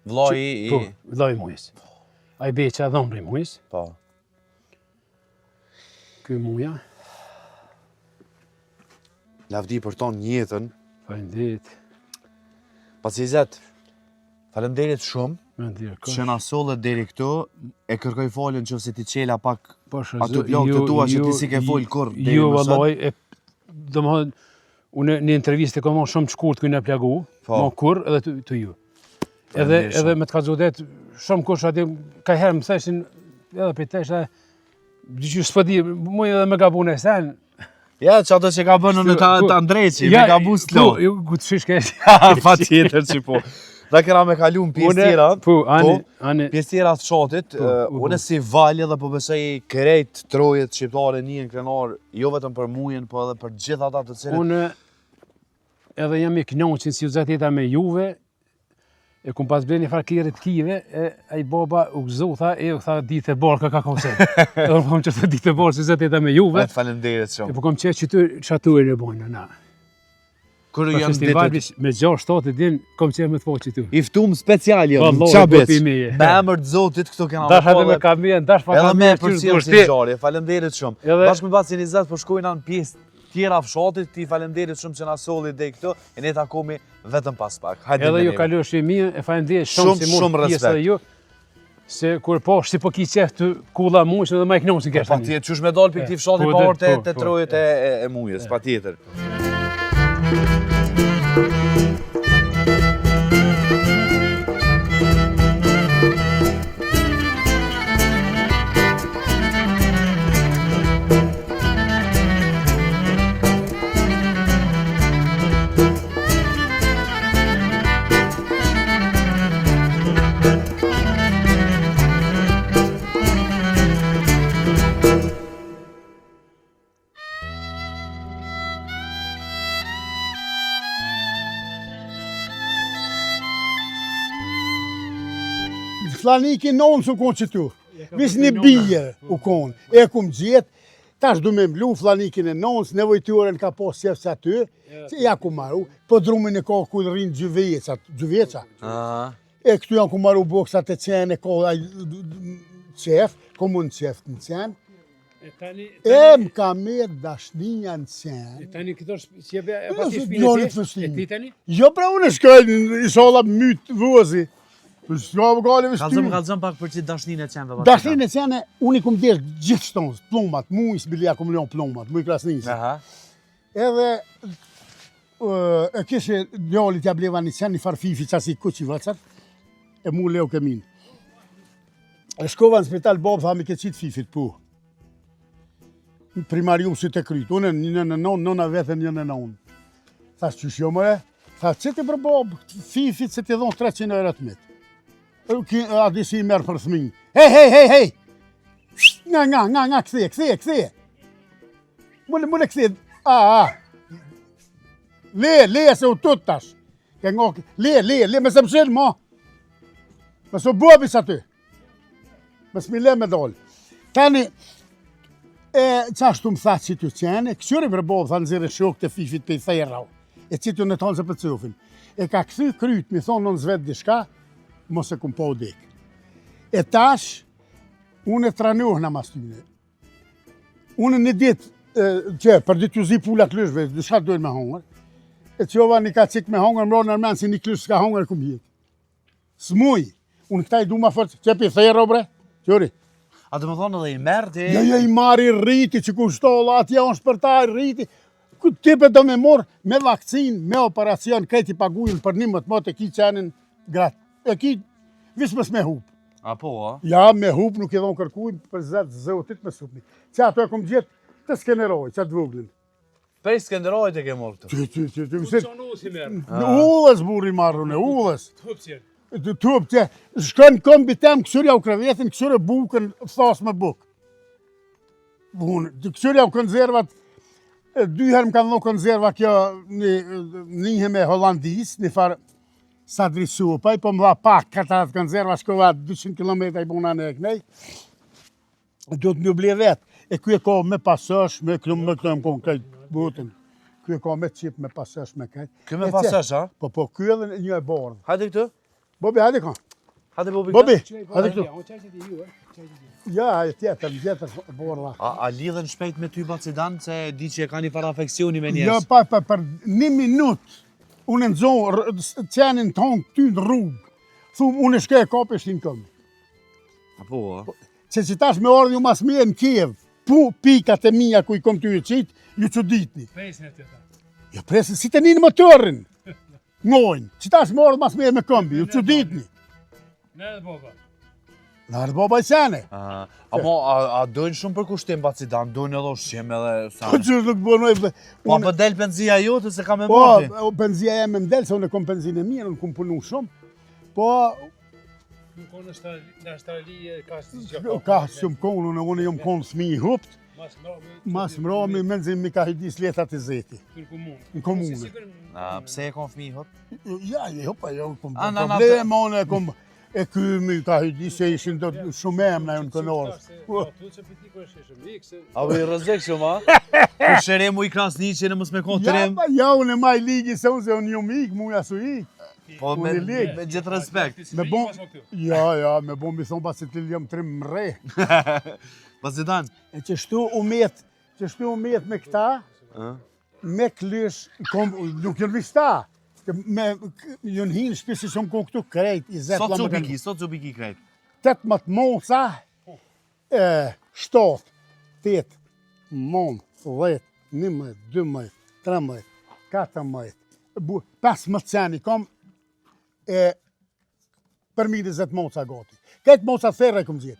vllai i... Po, vllai i Mujës. Ai Beqa, dhëmbri i Mujës, Po. ky Muja. Lavdi për tonë jetën. Faleminderit. Baci Izet, faleminderit shumë Më ndirë që na sollët deri këtu. E kërkoj faljen nëse ti çela pak Po, shë, ato plakë të tua që ti si ke fol kurrë deri Jo, më sot. vallai, e, domethënë, Unë një intervistë e kam marrë shumë të shkurt ku na plagu, Po. ma kur edhe të, të ju. Edhe Faleminderit edhe me të kallzu drejt, shumë kush aty ka herë më theshin edhe për tesha Gjyqë s'po di, muj edhe me gabu në sen. Ja, që ato që ka bënë në ta, ta ndreqi, me gabu s'lo. Po, ju, ku të shish kesh. Pa tjetër që po. Dhe kena me kalu në pjesë tjera. Po, ani, Po, ani. Pjesë tjera të fshatit, Po, eh, u, unë si valje dhe po besoj krejt trojet shqiptare nihen krenar, jo vetëm për mujën, po edhe për gjithë ata të cilët Unë edhe jam i kënaqur si u zateta me juve, e kum pas ble një farë kere të kive, e ai baba u gëzu, tha, e u tha ditë e barë ka ka kose. Edhe unë po që të ditë e barë si zateta me juve, Vetë faleminderit e shumë. po kom qenë që ty që aty e në bojnë, na. Kur Për janë festival ditët bish, me 6-7 e din, kom qenë me të po që ty. i ftum special jo, në Vallahi, Çabic. po pi meje. Me emër të Zotit këtu kena Dash me edhe me po kamien, dash pa Edhe me kamien, qysh përcjell dush si ti. ngjarje. Faleminderit shumë. Edhe- Bashkë me bacin Izet po shkojna në pjesë tjera fshatit, ti faleminderit shumë që na solli deri këtu e ne takomi vetëm pas pak. Hajde Edhe me ju neve. kalush i mirë, e faleminderit shumë Shumë, si mund shumë pjesë respekt. edhe ju. Se kur po, si po ki qef të kulla mujshme dhe ma i kënaqin kesh. Pa tjetër, qysh me dalë për këtij fshati Po, pa dhe, orë te po, te po. trojet e, e, e mujës, pa tjetër. Flaniki nonë s'u konë që tu. Vis një bije u konë. E kum gjetë, tash du me mblu flanikin e nonës, nevojtyrën ka pas qef që aty, që ja ku maru, po drumin e ka ku rrinë gjyveca, gjyveca. Aha. E këtu janë ku maru boksat e qenë, e ka ai qef, komun qef në qenë. E tani E më ka me dashninja në qenë. tani këto si e e pati shpinën ti? E ti tani? Jo pra unë e shkoj, ishala myt vozi. Po s'ka më gale veç ty. Kallzom, kallzom pak për çi dashninë e qenve. pa Dashninë e qene, unë i kum desh gjithë shtonës, plumbat, mu i s'bili ja kum lon plumbat, mu i krasnisë. Aha. Edhe ë, e kishe djalit ja bleva një qenë, një farë fifi që asi kuq i vëcar, e mu leu kemin. E shkova në spital, babë, tha, mi ke qitë fifit, po. Primariusit e kryt, unë një në nënë, nëna vetën një në nënë. Thash, qysh jo mëre? Tha, që ti për babë, fifit se ti dhonë 300 euro të mitë. E, ki- A di si i merë për thëmijë. Hej, hej, hej, hej! Nga, nga, nga, nga, kthje, kthje, kthje. Mule, mule, kthje. A, a. Le, le, se u tut tash. Ke ngok, le, le, le, me se mshil, mo. Me se u bëbis aty. Me s'mi le me dol. Tani, e, qashtu më tha që t'ju qene, këqyri për bobë, tha nëzire shok të fifit për i therrau. E që t'ju në tonë se për cufin. E ka kthy kryt, mi thonë nën zvet diçka, mos e kum pa u dek. E tash, unë e tranuhna mas tyne. Unë një ditë, e, që për ditë ju zi pula klyshve, diçka duhet me hongër. E qova një ka qik me hongër, mro në men si një klysh s'ka hongër kum hjek. S'muj, unë këta i du ma fort, që pi therro bre, qyri. A do të thonë edhe i merr ti? Jo, jo, i marri rriti që ku shtolla, atje është për ta i rriti. Ku tipe do me morë me vakcinë, me operacion, krejt i pagujnë për një më të motë e ki qenin grat. E ki, vis mos me hup. A po, a? Ja, me hup nuk i dhonë kërkujnë për zetë zotit me supni. Që ato e kom gjetë të skeneroj, që atë voglin. Prej Skenderajt e ke marrë këtu. Që, që, që, që, mëse, Çonusi merr. në ullës burri marrë, në ullës. Hupsjen. Të tup, që shkon kombi tem, kësyrja u krevetin, kësyrë bukën, thas me bukë. Unë, kësyrja u konzervat, e, dy herë më kanë dhënë konzerva kjo një një me Hollandis, një farë Sadri Supaj, po më dha pak këta konzerva, shkova 200 km i puna në e knej. Do të më ble vetë. E ky e ka me pasosh, me këtu me këtu më kon krejt botën. Ky e ka me çip, me pasosh, me krejt. Ky me E që- pasosh, a? Po po, ky edhe një e bardhë. Hajde këtu. Bobi, hajde ka. Hajde Bobi. Bobi, këtu. hajde këtu. Ja, e tjetër, tjetër bordha. A, a lidhen shpejt me ty Bacidan se e di që e ka një farë afeksioni me Jo, njerëz. pa, pa, për një minut, unë e nxon r- s- qenin tonë këty në rrugë. Thum, unë e shkoj e kapi shtin këmbë. A po, a? Se që tash me ardhë ju mas mje në Kiev, pu pikat e mia ku i kom ty e qitë, ju çuditni. Pesën e tjeta. Jo presin si të ninë motorin. Ngojnë, që tash morë mas me me këmbi, ju çuditni. Në edhe baba. Në edhe baba i sene. A, a, mo, a, a dojnë shumë përkushtim Bacidan, dojnë edhe ushqim edhe sa. Po që nuk bënoj... Po, po del penzia jote se ka me Po, marrë. penzia e me m'del, se unë e kom penzinë e mirë, unë kom punu shumë. Po... Nuk konë në Australi, ka si që ka. Ka shumë konë, unë, unë jom konë fmi i hupt. Mas mrami... Mas mrami, menzi mi ka hidis letat e zeti. Në komunë. Në komunë. A, pse e konë fmi i hupt? Ja, i hup, ajo, kom problema, unë e kom... E ky mi ka hidis se ishin do shumë emna në kënorë. A po i rrezik shumë, a? Po sheremu i Krasniqi në mos me konë të rem. Ja, ja, unë e maj ligi se unë se unë jom ik, mu ja su ik. Po me, me gjithë respekt. Me bon, ja, ja, me bon mi thonë pasi të jam trim mre. Bacidan. E qështu u met, qështu u met me këta, me klysh, kom, nuk janë vishta, me, janë hinë shpi si shumë ku këtu krejt, i zetë Sot cu biki, sot cu biki krejt. 18 moca, e, 7, 8, 9, 10, 11, 12, 13, 14, 15 qeni kom, e përmi 20 moca gati. Këtë moca therre kom gjetë.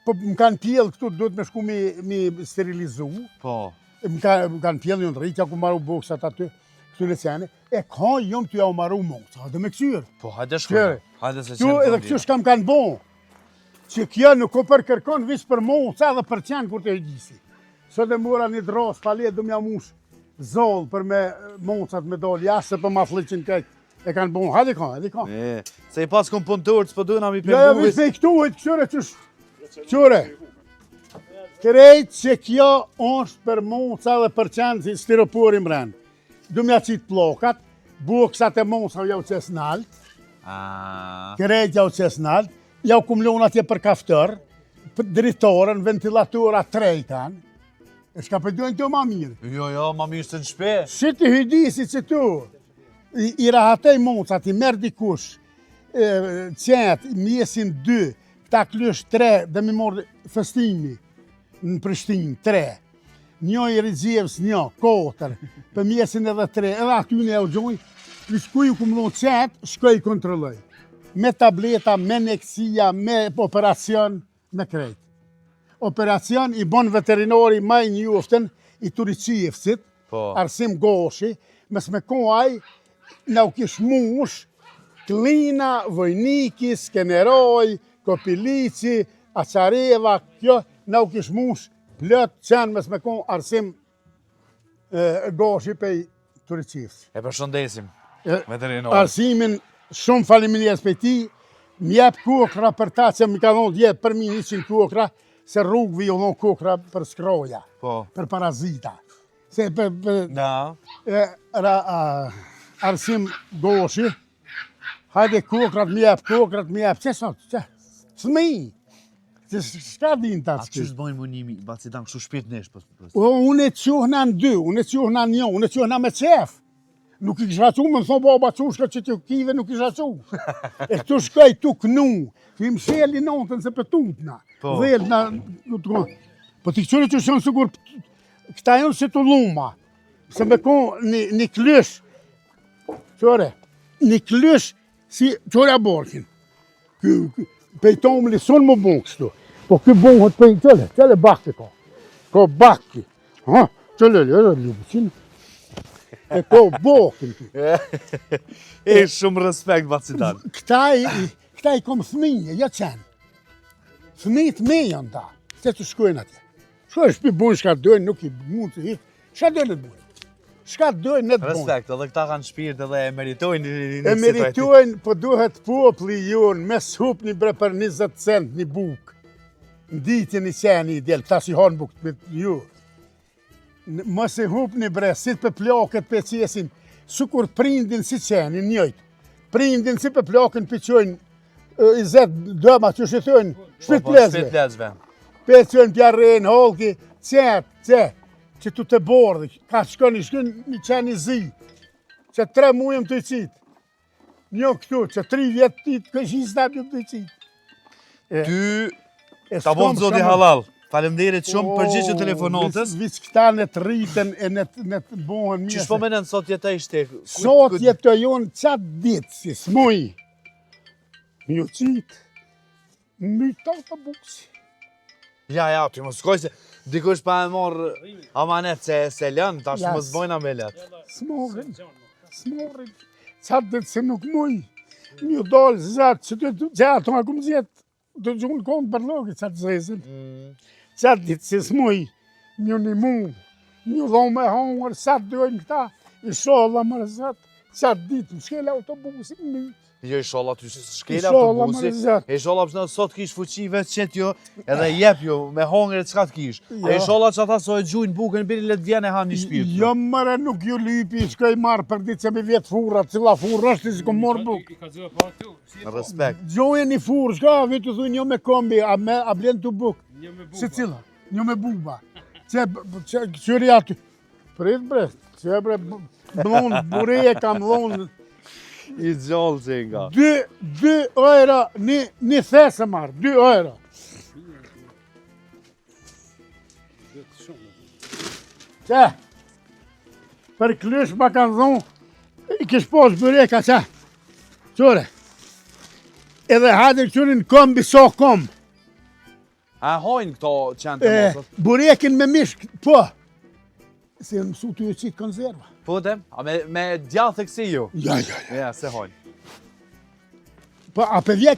Po më kanë pjellë këtu, duhet me shku mi, mi sterilizu. Po. Më, ka, më kanë pjellë, janë rritja, ku maru boksat aty, këtu në qene. E ka jom të jau maru moca, hajde me këqyrë. Po, hajde shkojmë. Hajde se qenë. Edhe këtu shka më kanë bo. Që kjo nuk o për kërkon, veç për moca dhe për qenë kur të hëgjisi. Sot e mora një drosë, pale, du m'ja mush zollë për me mocat me dolë jashtë, se për ma flliqin këtë. E kanë bon, hajde ka, hajde ka. E, se i pas kom punëtorë, s'po dojna mi pengu. Jo, jo, veç me i këtu, e këqyre, qysh, këqyre. Krejt që kjo është për moca dhe për qenë si stiropori mrenë. Du m'ja qitë pllokat, boksat e moca jau qes nalt. Krejt jau qes nalt, jau kum lonë atje për kaftër, për dritoren, ventilatora, tre i kanë. E shka për dojnë të ma mirë. Jo, jo, ma mirë se në shpe. Si të hydisi që tu, i, i rahatej mocat, i merr dikush, e, qetë, mjesin dy, këta klysh tre, dhe mi morë festimi në Prishtinë, tre. Një i Rexhevës, një, kotër, për mjesin edhe tre, edhe aty në e u gjojnë, veç ku ju kum dhonë qetë, shkoj i kontrolloj. Me tableta, me neksia, me operacion, me krejt. Operacion i bon veterinori ma i njoftën i Turiqivcit, po. Arsim Goshi, mos me kon ai, na u kish mush, Klina, Vojniki, Skeneroj, Kopilici, Açareva, kjo, na u kish mush, plot qenë mos me kon Arsim Goshi pej Turiqivcit. E përshëndesim, veterinor. Arsimin, shumë faleminderit pej tij, më jep kokra për ta që më ka dhonë dje përmi 100 kokra, se rrugëve ju dhonë kokra për skroja, po. për parazita. Se për, për, Na. E, ra, a, Arsim Goshi, hajde kokrat më jep, kokrat më jep, që sot, që, fëmijë, që s'ka din ta A qysh të bojnë munimi, Bacidan, kështu shpirt nesh, po, po. O, unë e quhna në dy, unë e quhna në një, unë e quhna me qef. Nuk i kisha qu, më më thonë, baba, qushka që të kive, nuk kisha qu. E këtu shkoj tu knu, që i msheli notën se pëtutna. Po. Dhelë na, nuk të konë. Po ti këqyre që shënë sigur, këta janë si të luma. Se me kon një, një klysh, qyre, një klysh si qyre borkin. Ky, ky pej tomli son më bon kështu. Po ky bëhet pej qyre, qyre bakti ka. Ko bakti. Ha, qyre, qyre, lubësin. E ko bokin ky. E shumë respekt Bacidan. Këta i, këta i kom fëmijë, jo qenë. Fëmijët me janë ta, se të shkojnë atje. Shkojnë shpi bujnë, shka dojnë, nuk i mund të hitë, shka dojnë të bujnë. Shka dojnë në të bujnë. Respekt, edhe këta kanë shpirt edhe e meritojnë një E meritojnë, po duhet populli jonë, me s'hupni bre për 20 cent një bukë. Në ditë një qeni i djelë, këta si hanë bukë me ju. Mos e hupni bre, si të përplaket pe qesin, sikur prindin si qeni, njëjtë. Prindin si përplaken pe qojnë, i zetë dëma që shi thojnë, shpi Po, po, t'pleqve. Shpi t'pleqve. Pe qojnë pjarren, holki, qetë, qe, që tu të bordhi, ka shkon i shkon një qenë i zi, që tre mujëm të i qitë. Një këtu, që tri vjetë ti të këshis të të i qitë. Ty, E ta s'kom bon zoti shka më- halal. Faleminderit shumë përgjigju telefonatës. Viç këta në të rritën e në të, në të bohen mirë. Qysh po menen sot jetoj shte? Sot jetoj unë qatë ditë, si s'muj. M'ju qitë, m'myt autobusi. Ja, ja, ti mos shkoj se dikush pa e marrë amanet se se lën, tash ja, mos bojna me let. S'morrin, s'morrin, qatë ditë se nuk muj, m'ju dalë zatë, që të të gjatë, nga kumë zjetë, të gjunë konë për logë, qatë zezën. Mm. Qatë ditë se s'muj, m'ju nimu, m'ju dhonë me hongër, sa të dojnë këta, ishallah more Zot, qatë ditë, më shkel autobusi, më mytë. Jo, ishalla ty shkel autobusi. Ishalla pse sot kish fuqi vetë qet jo, edhe jep jo me hongër çka të kish. Jo. E ishalla që ata so e gjujnë bukën bile le të vjen e han një shpirt. Jo more nuk ju lypi, shkoj marr për ditë se mi vjet furra, cila furrë është si kom marr bukë. Respekt. Gjojë një furrë, shka vetë thonë një me kombi, a me a blen tu bukë. Një me buba. Se cila? Një me buba. Çe çe qyri aty. Prit bre, që bre, blon, buri e kam dhonë. I gjallë që nga. Dy, dy euro, një, një thesë marrë, dy euro. Që, për klysh ma kanë dhonë, i kish pos byreka që, qyre, edhe hajde këqyrin kombi so kom. A hojnë këto qenë të mosës? Burekin me mish, po. Se janë mësu të ju qitë konzerva. Po dhe, a me, me djathë e kësi ju? Ja, ja, ja. Ja, se hojnë. Po, a pe vje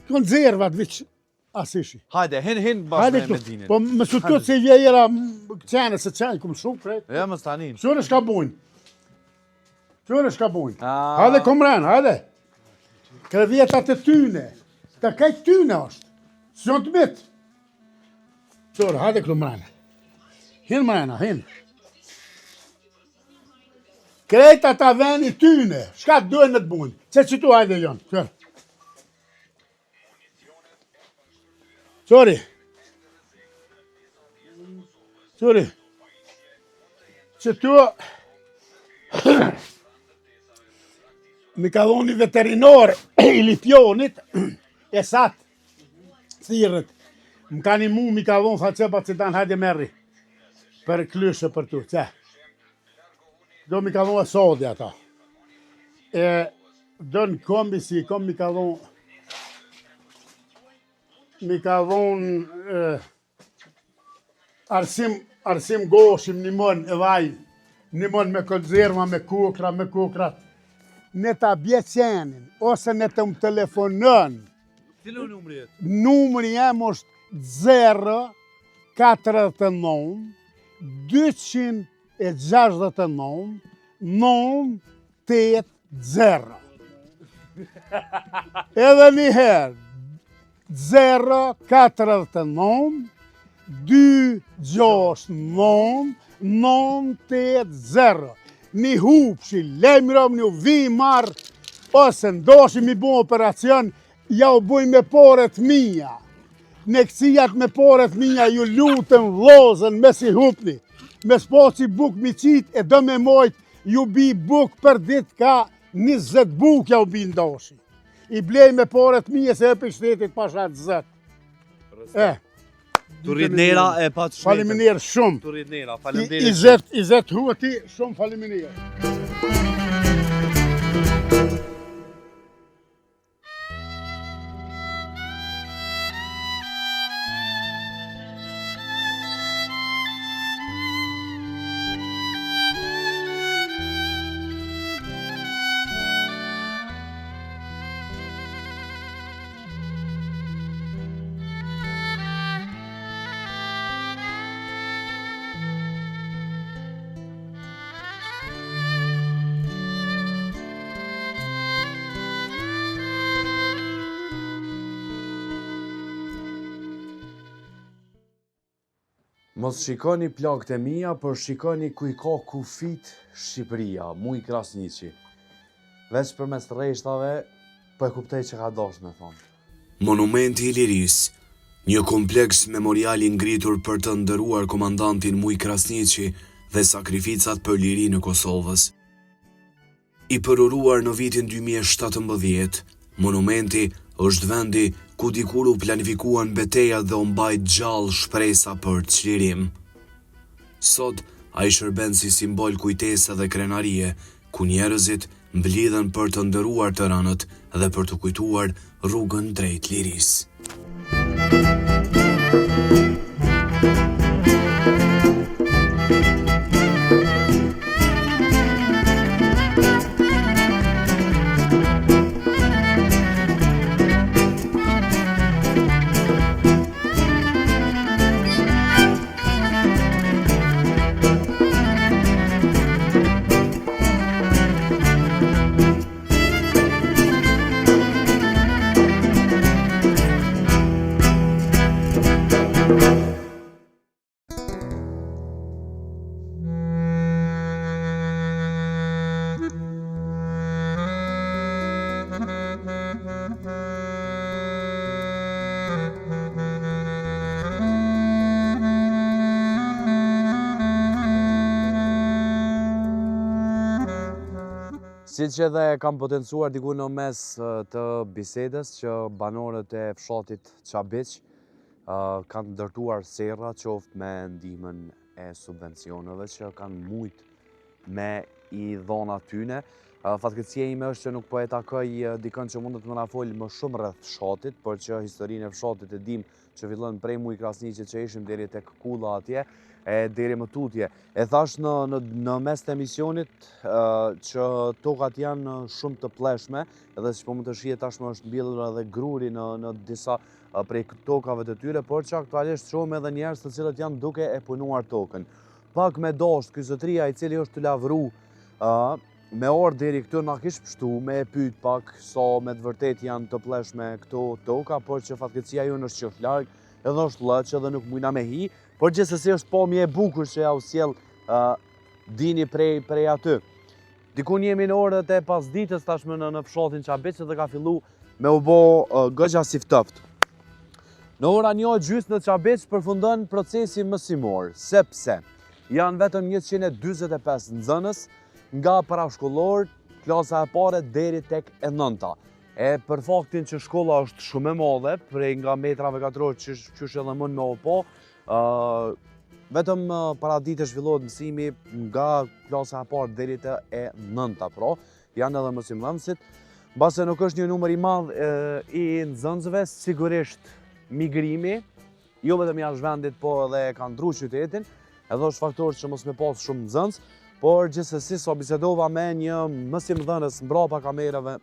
konzervat, veç asishi. Hajde, hin, hin bashkë me Medinin. Po, më su të se vje jera qenë, se qenë, kumë shumë krejt. Ja, më stanin. Qyre shka bujnë? Qyre shka bujnë? Ah. Hajde, komren, hajde. Krevjetat e tyne, të kejt tyne është, s'jonë të mitë. Qyre, hajde këtu mrena. Hin mrena, hin. Krejt ata veni tyne, shka të dojnë në të bujnë. Qe qëtu hajde jonë, qyre. Qyri. Qyri. Qëtu... M'i ka dhonë një veterinor i Lipjonit, e sat, thirrët. Më ka një mu, m'i ka dhonë, tha që pa që tanë hajde merri. Për klyshë për tu, që. Do m'i ka dhonë e sodi ata. E, do në kombi si i kom m'i ka dhonë, m'i ka dhonë, Arsim, Arsim Goshi më nimon e vaj, nimon me konzerva, me kukra, me kukra. Në ta bje qenin, ose në të më telefonon. Cili numri jetë? Numri jem është 0, 49, 269, 9, 8, 0. Edhe një herë, 0, 49, 2, 6, 9, 9, 8, 0. Një hupshi, lejmërom një vi marrë, ose ndoshi mi bu operacion, ja u buj me poret mija. Në këcijat me poret mija, ju lutëm vllozën me si hupni. Me s'poci buk mi qitë e do me mojt, ju bi buk për dit ka 20 buk ja u bi ndoshi. I blej me poret mija se e për shtetit pasha të Zot. E, Tu rrit nera e pa të shmetë. Faleminderit shumë. Tu rrit nera, faleminderit. Izet, Izet Hoti, shumë faleminderit. Mos shikoni plagët e mia, por shikoni ku i ka kufit Shqipëria, Mujë Krasniqi. Veç përmes rreshtave, po e kuptoj që ka dashtë me thonë. Monumenti i Lirisë, një kompleks memorial i ngritur për të nderuar komandantin Mujë Krasniqi dhe sakrificat për lirinë e Kosovës. I përuruar në vitin 2017, monumenti është vendi ku. ku dikur u planifikuan betejat dhe u mbajt gjallë shpresa për çlirim. Sot, ai shërben si simbol kujtese dhe krenarie, ku njerëzit mblidhen për të nderuar të rënët dhe për të kujtuar rrugën drejt lirisë. Siç edhe e kam potencuar diku në mes të bisedës që banorët e fshatit Çabiq kanë ndërtuar serra qoftë me ndihmën e subvencioneve që kanë mujt me i dhonë atyne. Fatkeqësia ime është që nuk po e takoj dikën që mundet me na folë më shumë rreth fshatit, por që historinë e fshatit e dim që fillon prej Mujë Krasniqit që ishim deri tek kulla atje, e deri më tutje. E thash në, në, në mes të emisionit që tokat janë shumë të plleshme, edhe si po mund të shihet tashmë është mbjellur edhe gruri në, në disa prej tokave të tyre, por që aktualisht shohim edhe njerëz të cilët janë duke e punuar tokën. Pak me dosht, ky zotria i cili është tu lavru, uh, me ardh deri këtu na kish pshtu, me e pyt pak sa me të vërtet janë të plleshme këto toka, por që fatkeqësia jonë është që është larg, edhe është lleç edhe nuk mujna me hi, por gjithsesi është pamje e bukur që ja u sjell uh, dini prej, prej aty. Dikun jemi në orët e pasditës tashmë në, në fshatin Çabiq dhe ka fillu me u bo uh, goxha si ftoft. Në ora një e gjysë në Çabiq përfundon procesi mësimor, sepse janë vetëm 145 nxënës nga parashkollor, klasa e parë deri tek e nënta. E për faktin që shkolla është shumë e madhe, prej nga metrave katror që qysh edhe mund me u po, uh, vetëm paradite zhvillohet mësimi nga klasa e parë deri te e nënta, pra, janë edhe mësimdhënësit. Mbase nuk është një numër i madh i nxënësve, sigurisht migrimi, jo vetëm jashtë vendit, po edhe e ka ndru qytetin, edhe është faktor që mos me pas shumë nxënës, por gjithsesi sa bisedova me një mësimdhënës mbrapa kamerave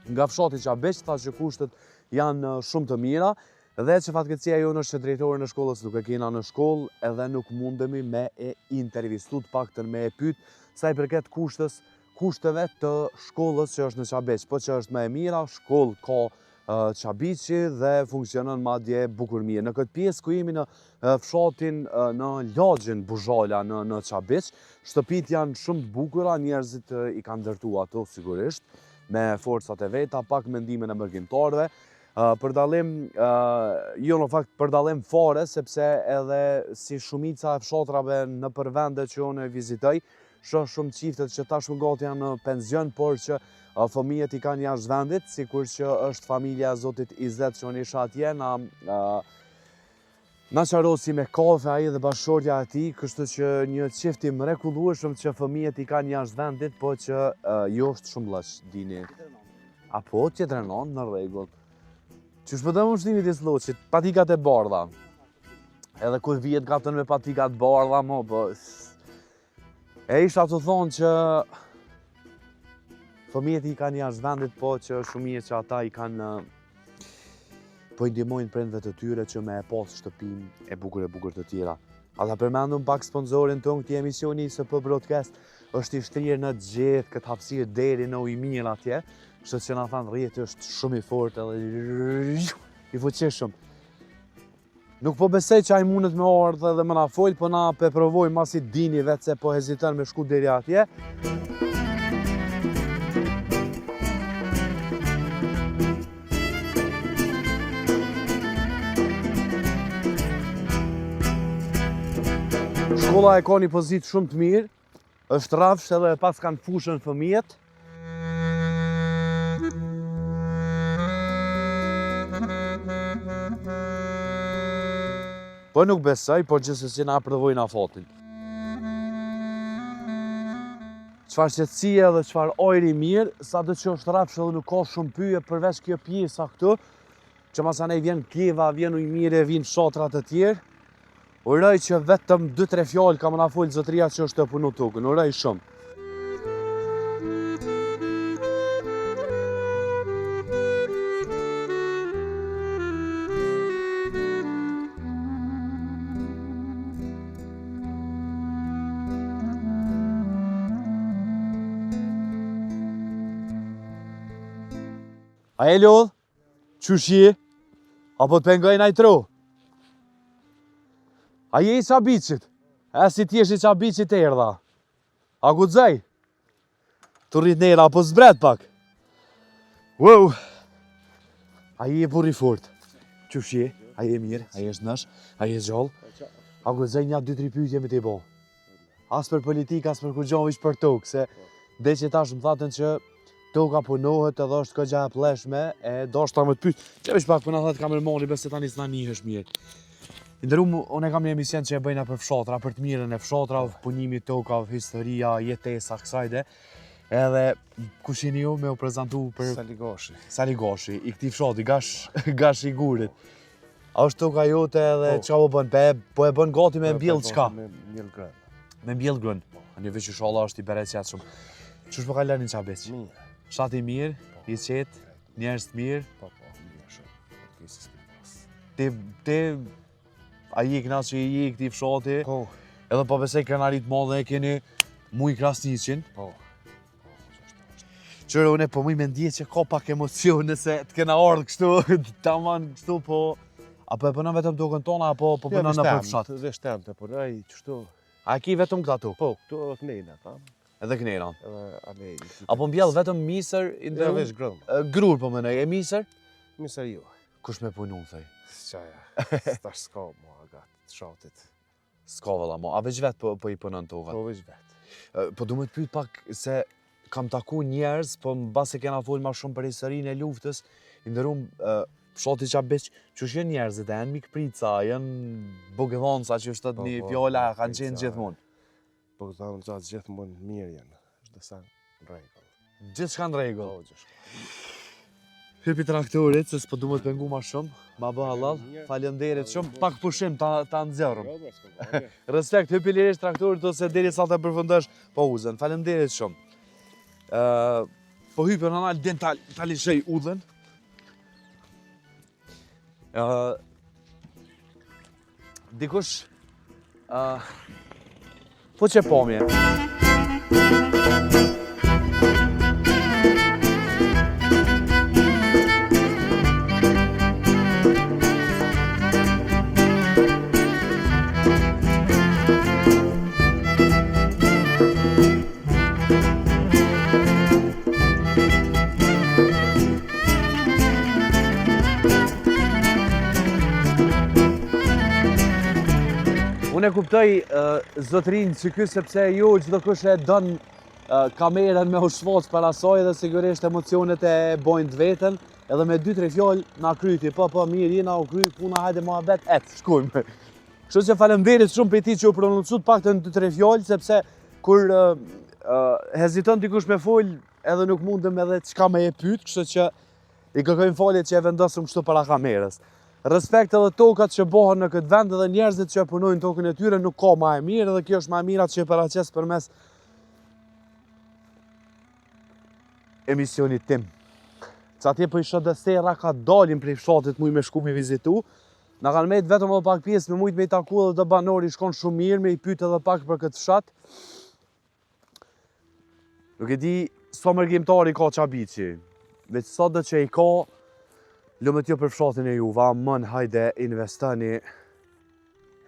nga fshati Çabiq, tha që kushtet janë shumë të mira, Dhe që fatkeqësia jonë është që drejtorin e shkollës nuk e kena në shkollë edhe nuk mundemi me e intervistu të paktën me e pyet sa i përket kushtës kushteve të shkollës që është në Çabiq, po që është më e mira, shkollë ka Çabiqi dhe funksionon madje bukur mirë. Në këtë pjesë ku jemi në fshatin në lagjen Buzhala në në Çabiq, shtëpitë janë shumë të bukura, njerëzit i kanë ndërtu ato sigurisht me forcat e veta, pak me ndihmën e mërgimtarëve. Për dallim, jo në fakt për dallim fare, sepse edhe si shumica e fshatrave nëpër vende që unë e vizitoj, shoh shumë çiftet që tashmë gati janë në penzion, por që fëmijët i kanë jashtë vendit, sikur që është familja e zotit Izet që unë isha atje, na Na qarosi me kafe ai dhe bashkëshortja e tij, kështu që një çift i mrekullueshëm që fëmijët i kanë jashtë vendit, po që jo është shumë lleç, dini. Apo tjetër nënë në rregull. Qysh po do më shtimi të slloçit, patikat e bardha. Edhe kur vihet gatën me patikat e bardha, mo, po... E isha tu thonë që fëmijët i kanë jashtë vendit, po që është shumë mirë që ata i kanë po i ndihmojnë prindve të tyre që me e pas shtëpinë e bukur e bukur të tjera. A ta përmendum pak sponsorin tonë këtij emisioni ISP Broadcast është i shtrirë në gjithë këtë hapësirë deri në Ujmirë atje, kështu që na thanë rrjeti është shumë i fortë edhe i fuqishëm. Nuk po besoj që ai mundet me ardhë dhe me na folë, po na pe provojmë masi dini vetë se po heziton me shku deri atje. Shkolla e ka një pozitë shumë të mirë, është rrafsh edhe e paskan fushën fëmijët. Po nuk besoj, por gjithsesi na provojna fatin. Çfarë qetësie dhe çfarë ajri i mirë, sado që është rrafsh edhe nuk ka shumë pyje përveç kjo pjesa këtu, që masanej vjen Keva, vjen Ujmirë, vjen fshatra të tjerë. Uroj që vetëm 2-3 fjalë ka me na folë zotëria që është tu punu tokën. Uroj shumë. A je lodhë? Qysh je? A po të pengoj naj tro? A je i Çabiqit? E si t'jesh i Çabiqit erdha? A guxoj? Të rrit nera, apo zbret pak? Wow! A je burrë i fort? Qysh je? A je mirë? A je shnosh? A je gjallë? A guxoj nja 2-3 pyetje me t'i bo? As për politikë, as për kurgjo, veç për tokë, se dhe që tash më thatën që toka punohet edhe është kogja e plleshme, e doshta me të pyet. Që veç pak po na thotë kamermani, besë se tani s'na nihesh mirë. I nderum, unë e kam një emision që e bëjna për fshatra, për të mirën e fshatrave, punimi tokave, historia, jetesa, kësaj dhe. Edhe kush jeni ju me u prezantu për Sali Gashi. Sali Gashi, i këtij fshati, gash, gash i gurit. A është toka jote edhe po. çka po bën? Po e, po e bën gati me po mbjell çka? Me mbjell grën. Me mbjell grën. Po. Ani veç inshallah është i bereqetshëm. Qysh po kaloni në Çabiq? Mirë. Fshat i mirë, po. i qetë, njerëz të mirë. Po, po, mirë shumë. Kesi s'ke pas. Ti, ti, a je i knaq që je i këtij fshati? Po. Edhe po besoj krenari të madhe e keni Mujë Krasniqin. Po. Qyre unë po muj me ndje që ka pak emocione se të kena ardhë kështu, taman kështu, po... A po e punon vetëm tokën tonë, apo po punon nëpër fshat? Veç tem të punoj, qështu. A e ki vetëm këta tokë? Po, këtu edhe knena, kam. Edhe knena. Edhe anej. A po mbjell vetëm misër i nderum? Jo, veç grën. Grurë po menoj, e misër? Misër jo. Kush me punu, thej? Qaja, tash s'ka mo agat, të fshatit. S'ka valla mo, a veç vetë po, po i punon tokat? Po veç vetë. Po du me të pyet pak se kam taku njerëz, po mbase kena fol ma shumë për historinë e luftës, i nderum fshati Çabiq, qysh janë njerëzit, a janë mikpritsa, janë bukëdhonsa që është po, një po, fjala, kanë qenë gjithmonë. Bukëdhonsa gjithmonë mirë janë, çdo sen në rregull. Gjithçka në rregull. Po, gjithçka. Hypi traktorit, se s'po du me të pengu ma shumë, ma bë hallall, faleminderit shumë, pak pushim ta, ta nxjerrëm. Jo, po, Respekt, hypi lirisht traktorit ose deri sa të përfundosh pauzën, faleminderit shumë. Uh, po hypi në nalë, din ta, ta lishoj udhën. Uh, Dikush uh, Po që pamje Unë e kuptoj uh, zotërinë që ky sepse jo çdokush e don uh, kamerën me u shfaq para saj dhe sigurisht emocionet e bojnë të veten, edhe me 2-3 fjalë na kryti, po po mirë jena u kry puna hajde muhabet et, shkojmë. Kështu që faleminderit shumë për ti që u prononcuat paktën 2-3 fjalë sepse kur uh, uh, heziton dikush me fol, edhe nuk mundem edhe çka me e pyet, kështu që i kërkojmë falje që e vendosëm kështu para kamerës. Respekt edhe tokat që bohen në këtë vend edhe njerëzit që e punojnë tokën e tyre nuk ka ma e mirë edhe kjo është ma e mira që e paraqes përmes emisionit tim. Ca atje po i shoh dhe serra ka dalin prej fshatit muj me shku me vizitu, Na kanë met vetëm edhe pak pjesë me mujt me i taku edhe do banorë i shkon shumë mirë me i pyet edhe pak për këtë fshat. Nuk e di sa mërgimtar i ka Çabiqi. Veç sado që i ka, lumet ju për fshatin e juve, amon hajde investoni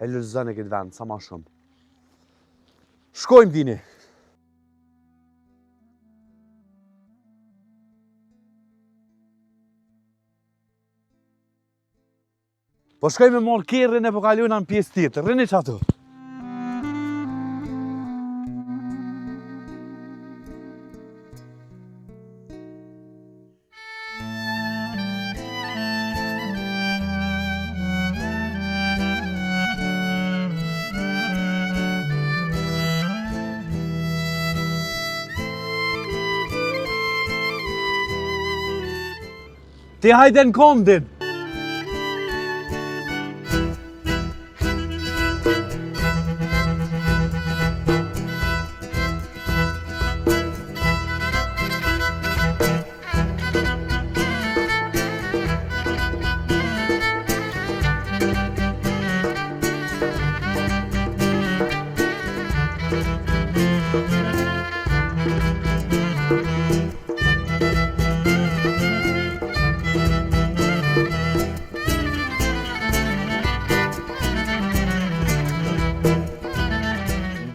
e lulëzoni këtë vend, sa ma shumë. Shkojmë dini! Po shkoj me marrë kerrin e po kalojna në pjesë tjetër. Rrini qaty. Ti hajde në kondin.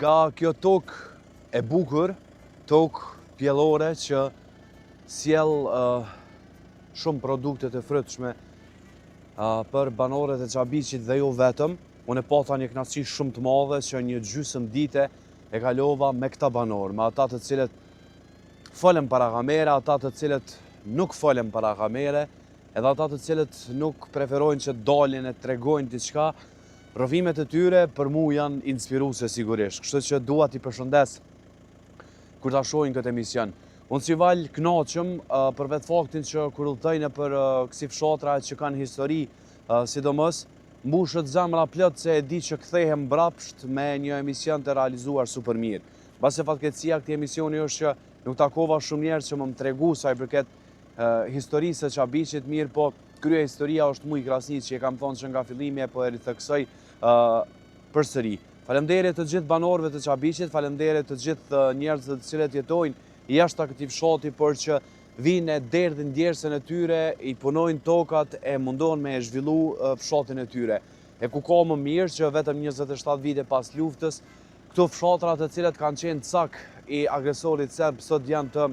Nga kjo tokë e bukur, tokë pjellore që sjell shumë produkte të frytshme për banorët e Çabiqit dhe jo vetëm, unë e pata një kënaqësi shumë të madhe që një gjysëm dite e kalova me këta banorë, me ata të cilët folën para kamere, ata të cilët nuk folën para kamere, edhe ata të cilët nuk preferojnë që dalin e tregojnë diçka, rrëfimet e tyre për mu janë inspiruese sigurisht, kështu që dua t'i përshëndes kur ta shohin këtë emision. Unë si Val knaqem për vetë faktin që kur udhëtoj nëpër kësi fshatra që kanë histori, sidomos, mbushet zemra plot se e di që kthehem mbrapsht me një emision të realizuar super mirë. Mbase fatkeqësia e këtij emisioni është që nuk takova shumë njerëz që me më tregu sa i përket historisë së Çabiqit, mirëpo kryehistoria është Mujë Krasniqi, e kam thonë që nga fillimi e po e ritheksoj përsëri. Faleminderit të gjithë banorëve të Çabiqit, faleminderit të gjithë njerëzve të cilët jetojnë jashtë këtij fshati, por që vijnë e derdhin djersën e tyre, i punojnë tokat e mundohen me e zhvillu fshatin e tyre. E ku ka më mirë që vetëm 27 vite pas luftës, këto fshatra të cilët kanë qenë cak i agresorit serb, sot janë të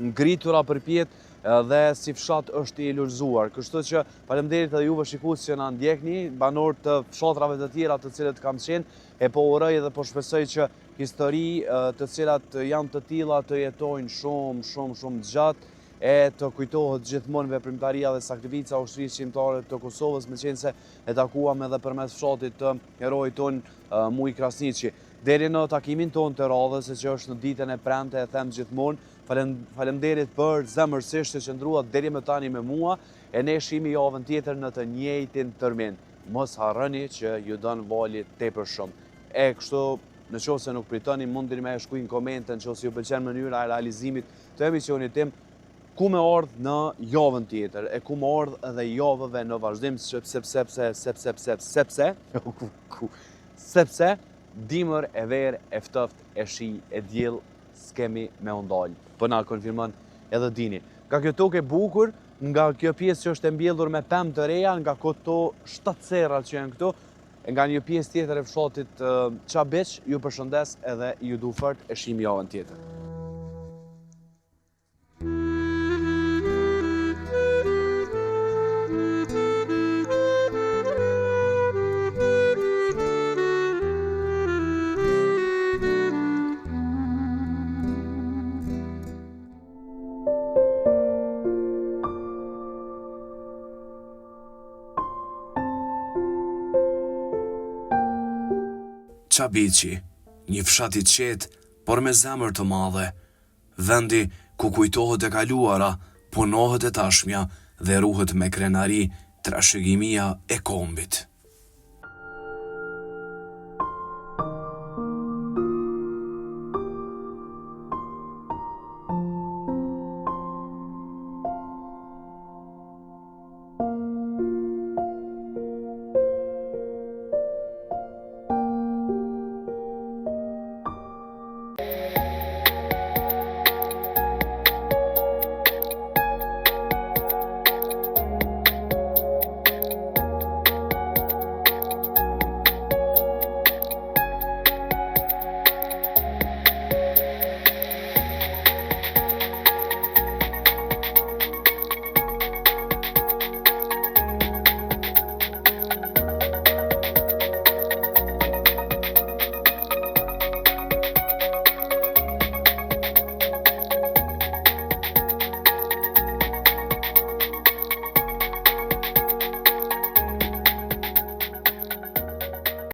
ngritura përpjetë dhe si fshat është i lulëzuar. Kështu që faleminderit edhe juve shikues që na ndjekni, banorë të fshatrave të tjera të cilët kam qenë, e po uroj dhe po shpresoj që histori të cilat janë të tilla të jetojnë shumë, shumë, shumë gjatë e të kujtohet gjithmonë veprimtaria dhe sakrifica e Ushtrisë Çlirimtare të Kosovës, meqenëse e takuam edhe përmes fshatit të heroit tonë Mujë Krasniqi. Deri në takimin tonë të radhës, e që është në ditën e premte, e them gjithmonë, faleminderit për zemërsisht që qëndruat deri më tani me mua, e ne shihemi javën tjetër në të njëjtin termin. Mos harroni që ju don Vali tepër shumë. E kështu, në qoftë se nuk pritoni, mundeni me e shkruaj në komente, në qoftë se ju pëlqen mënyra e realizimit të emisionit tim, ku me ardhë në javën tjetër, e ku me ardhë edhe javëve në vazhdim, sepse, sepse, sepse, sepse, sepse, ku, ku, sepse, dimër e verë e ftoft e shi e diell s'kemi me u ndalë. Po na konfirmon edhe dini. Nga kjo tokë e bukur, nga kjo pjesë që është e mbjellur me pemë të reja, nga këto shtatë serra që janë këtu, E nga një pjesë tjetër e fshatit Çabiq, ju përshëndes edhe ju du fort e shihemi javën tjetër. Çabiqi, një fshat i qetë, por me zemër të madhe. Vendi ku kujtohet e kaluara, punohet e tashmja dhe ruhet me krenari trashëgimia e kombit.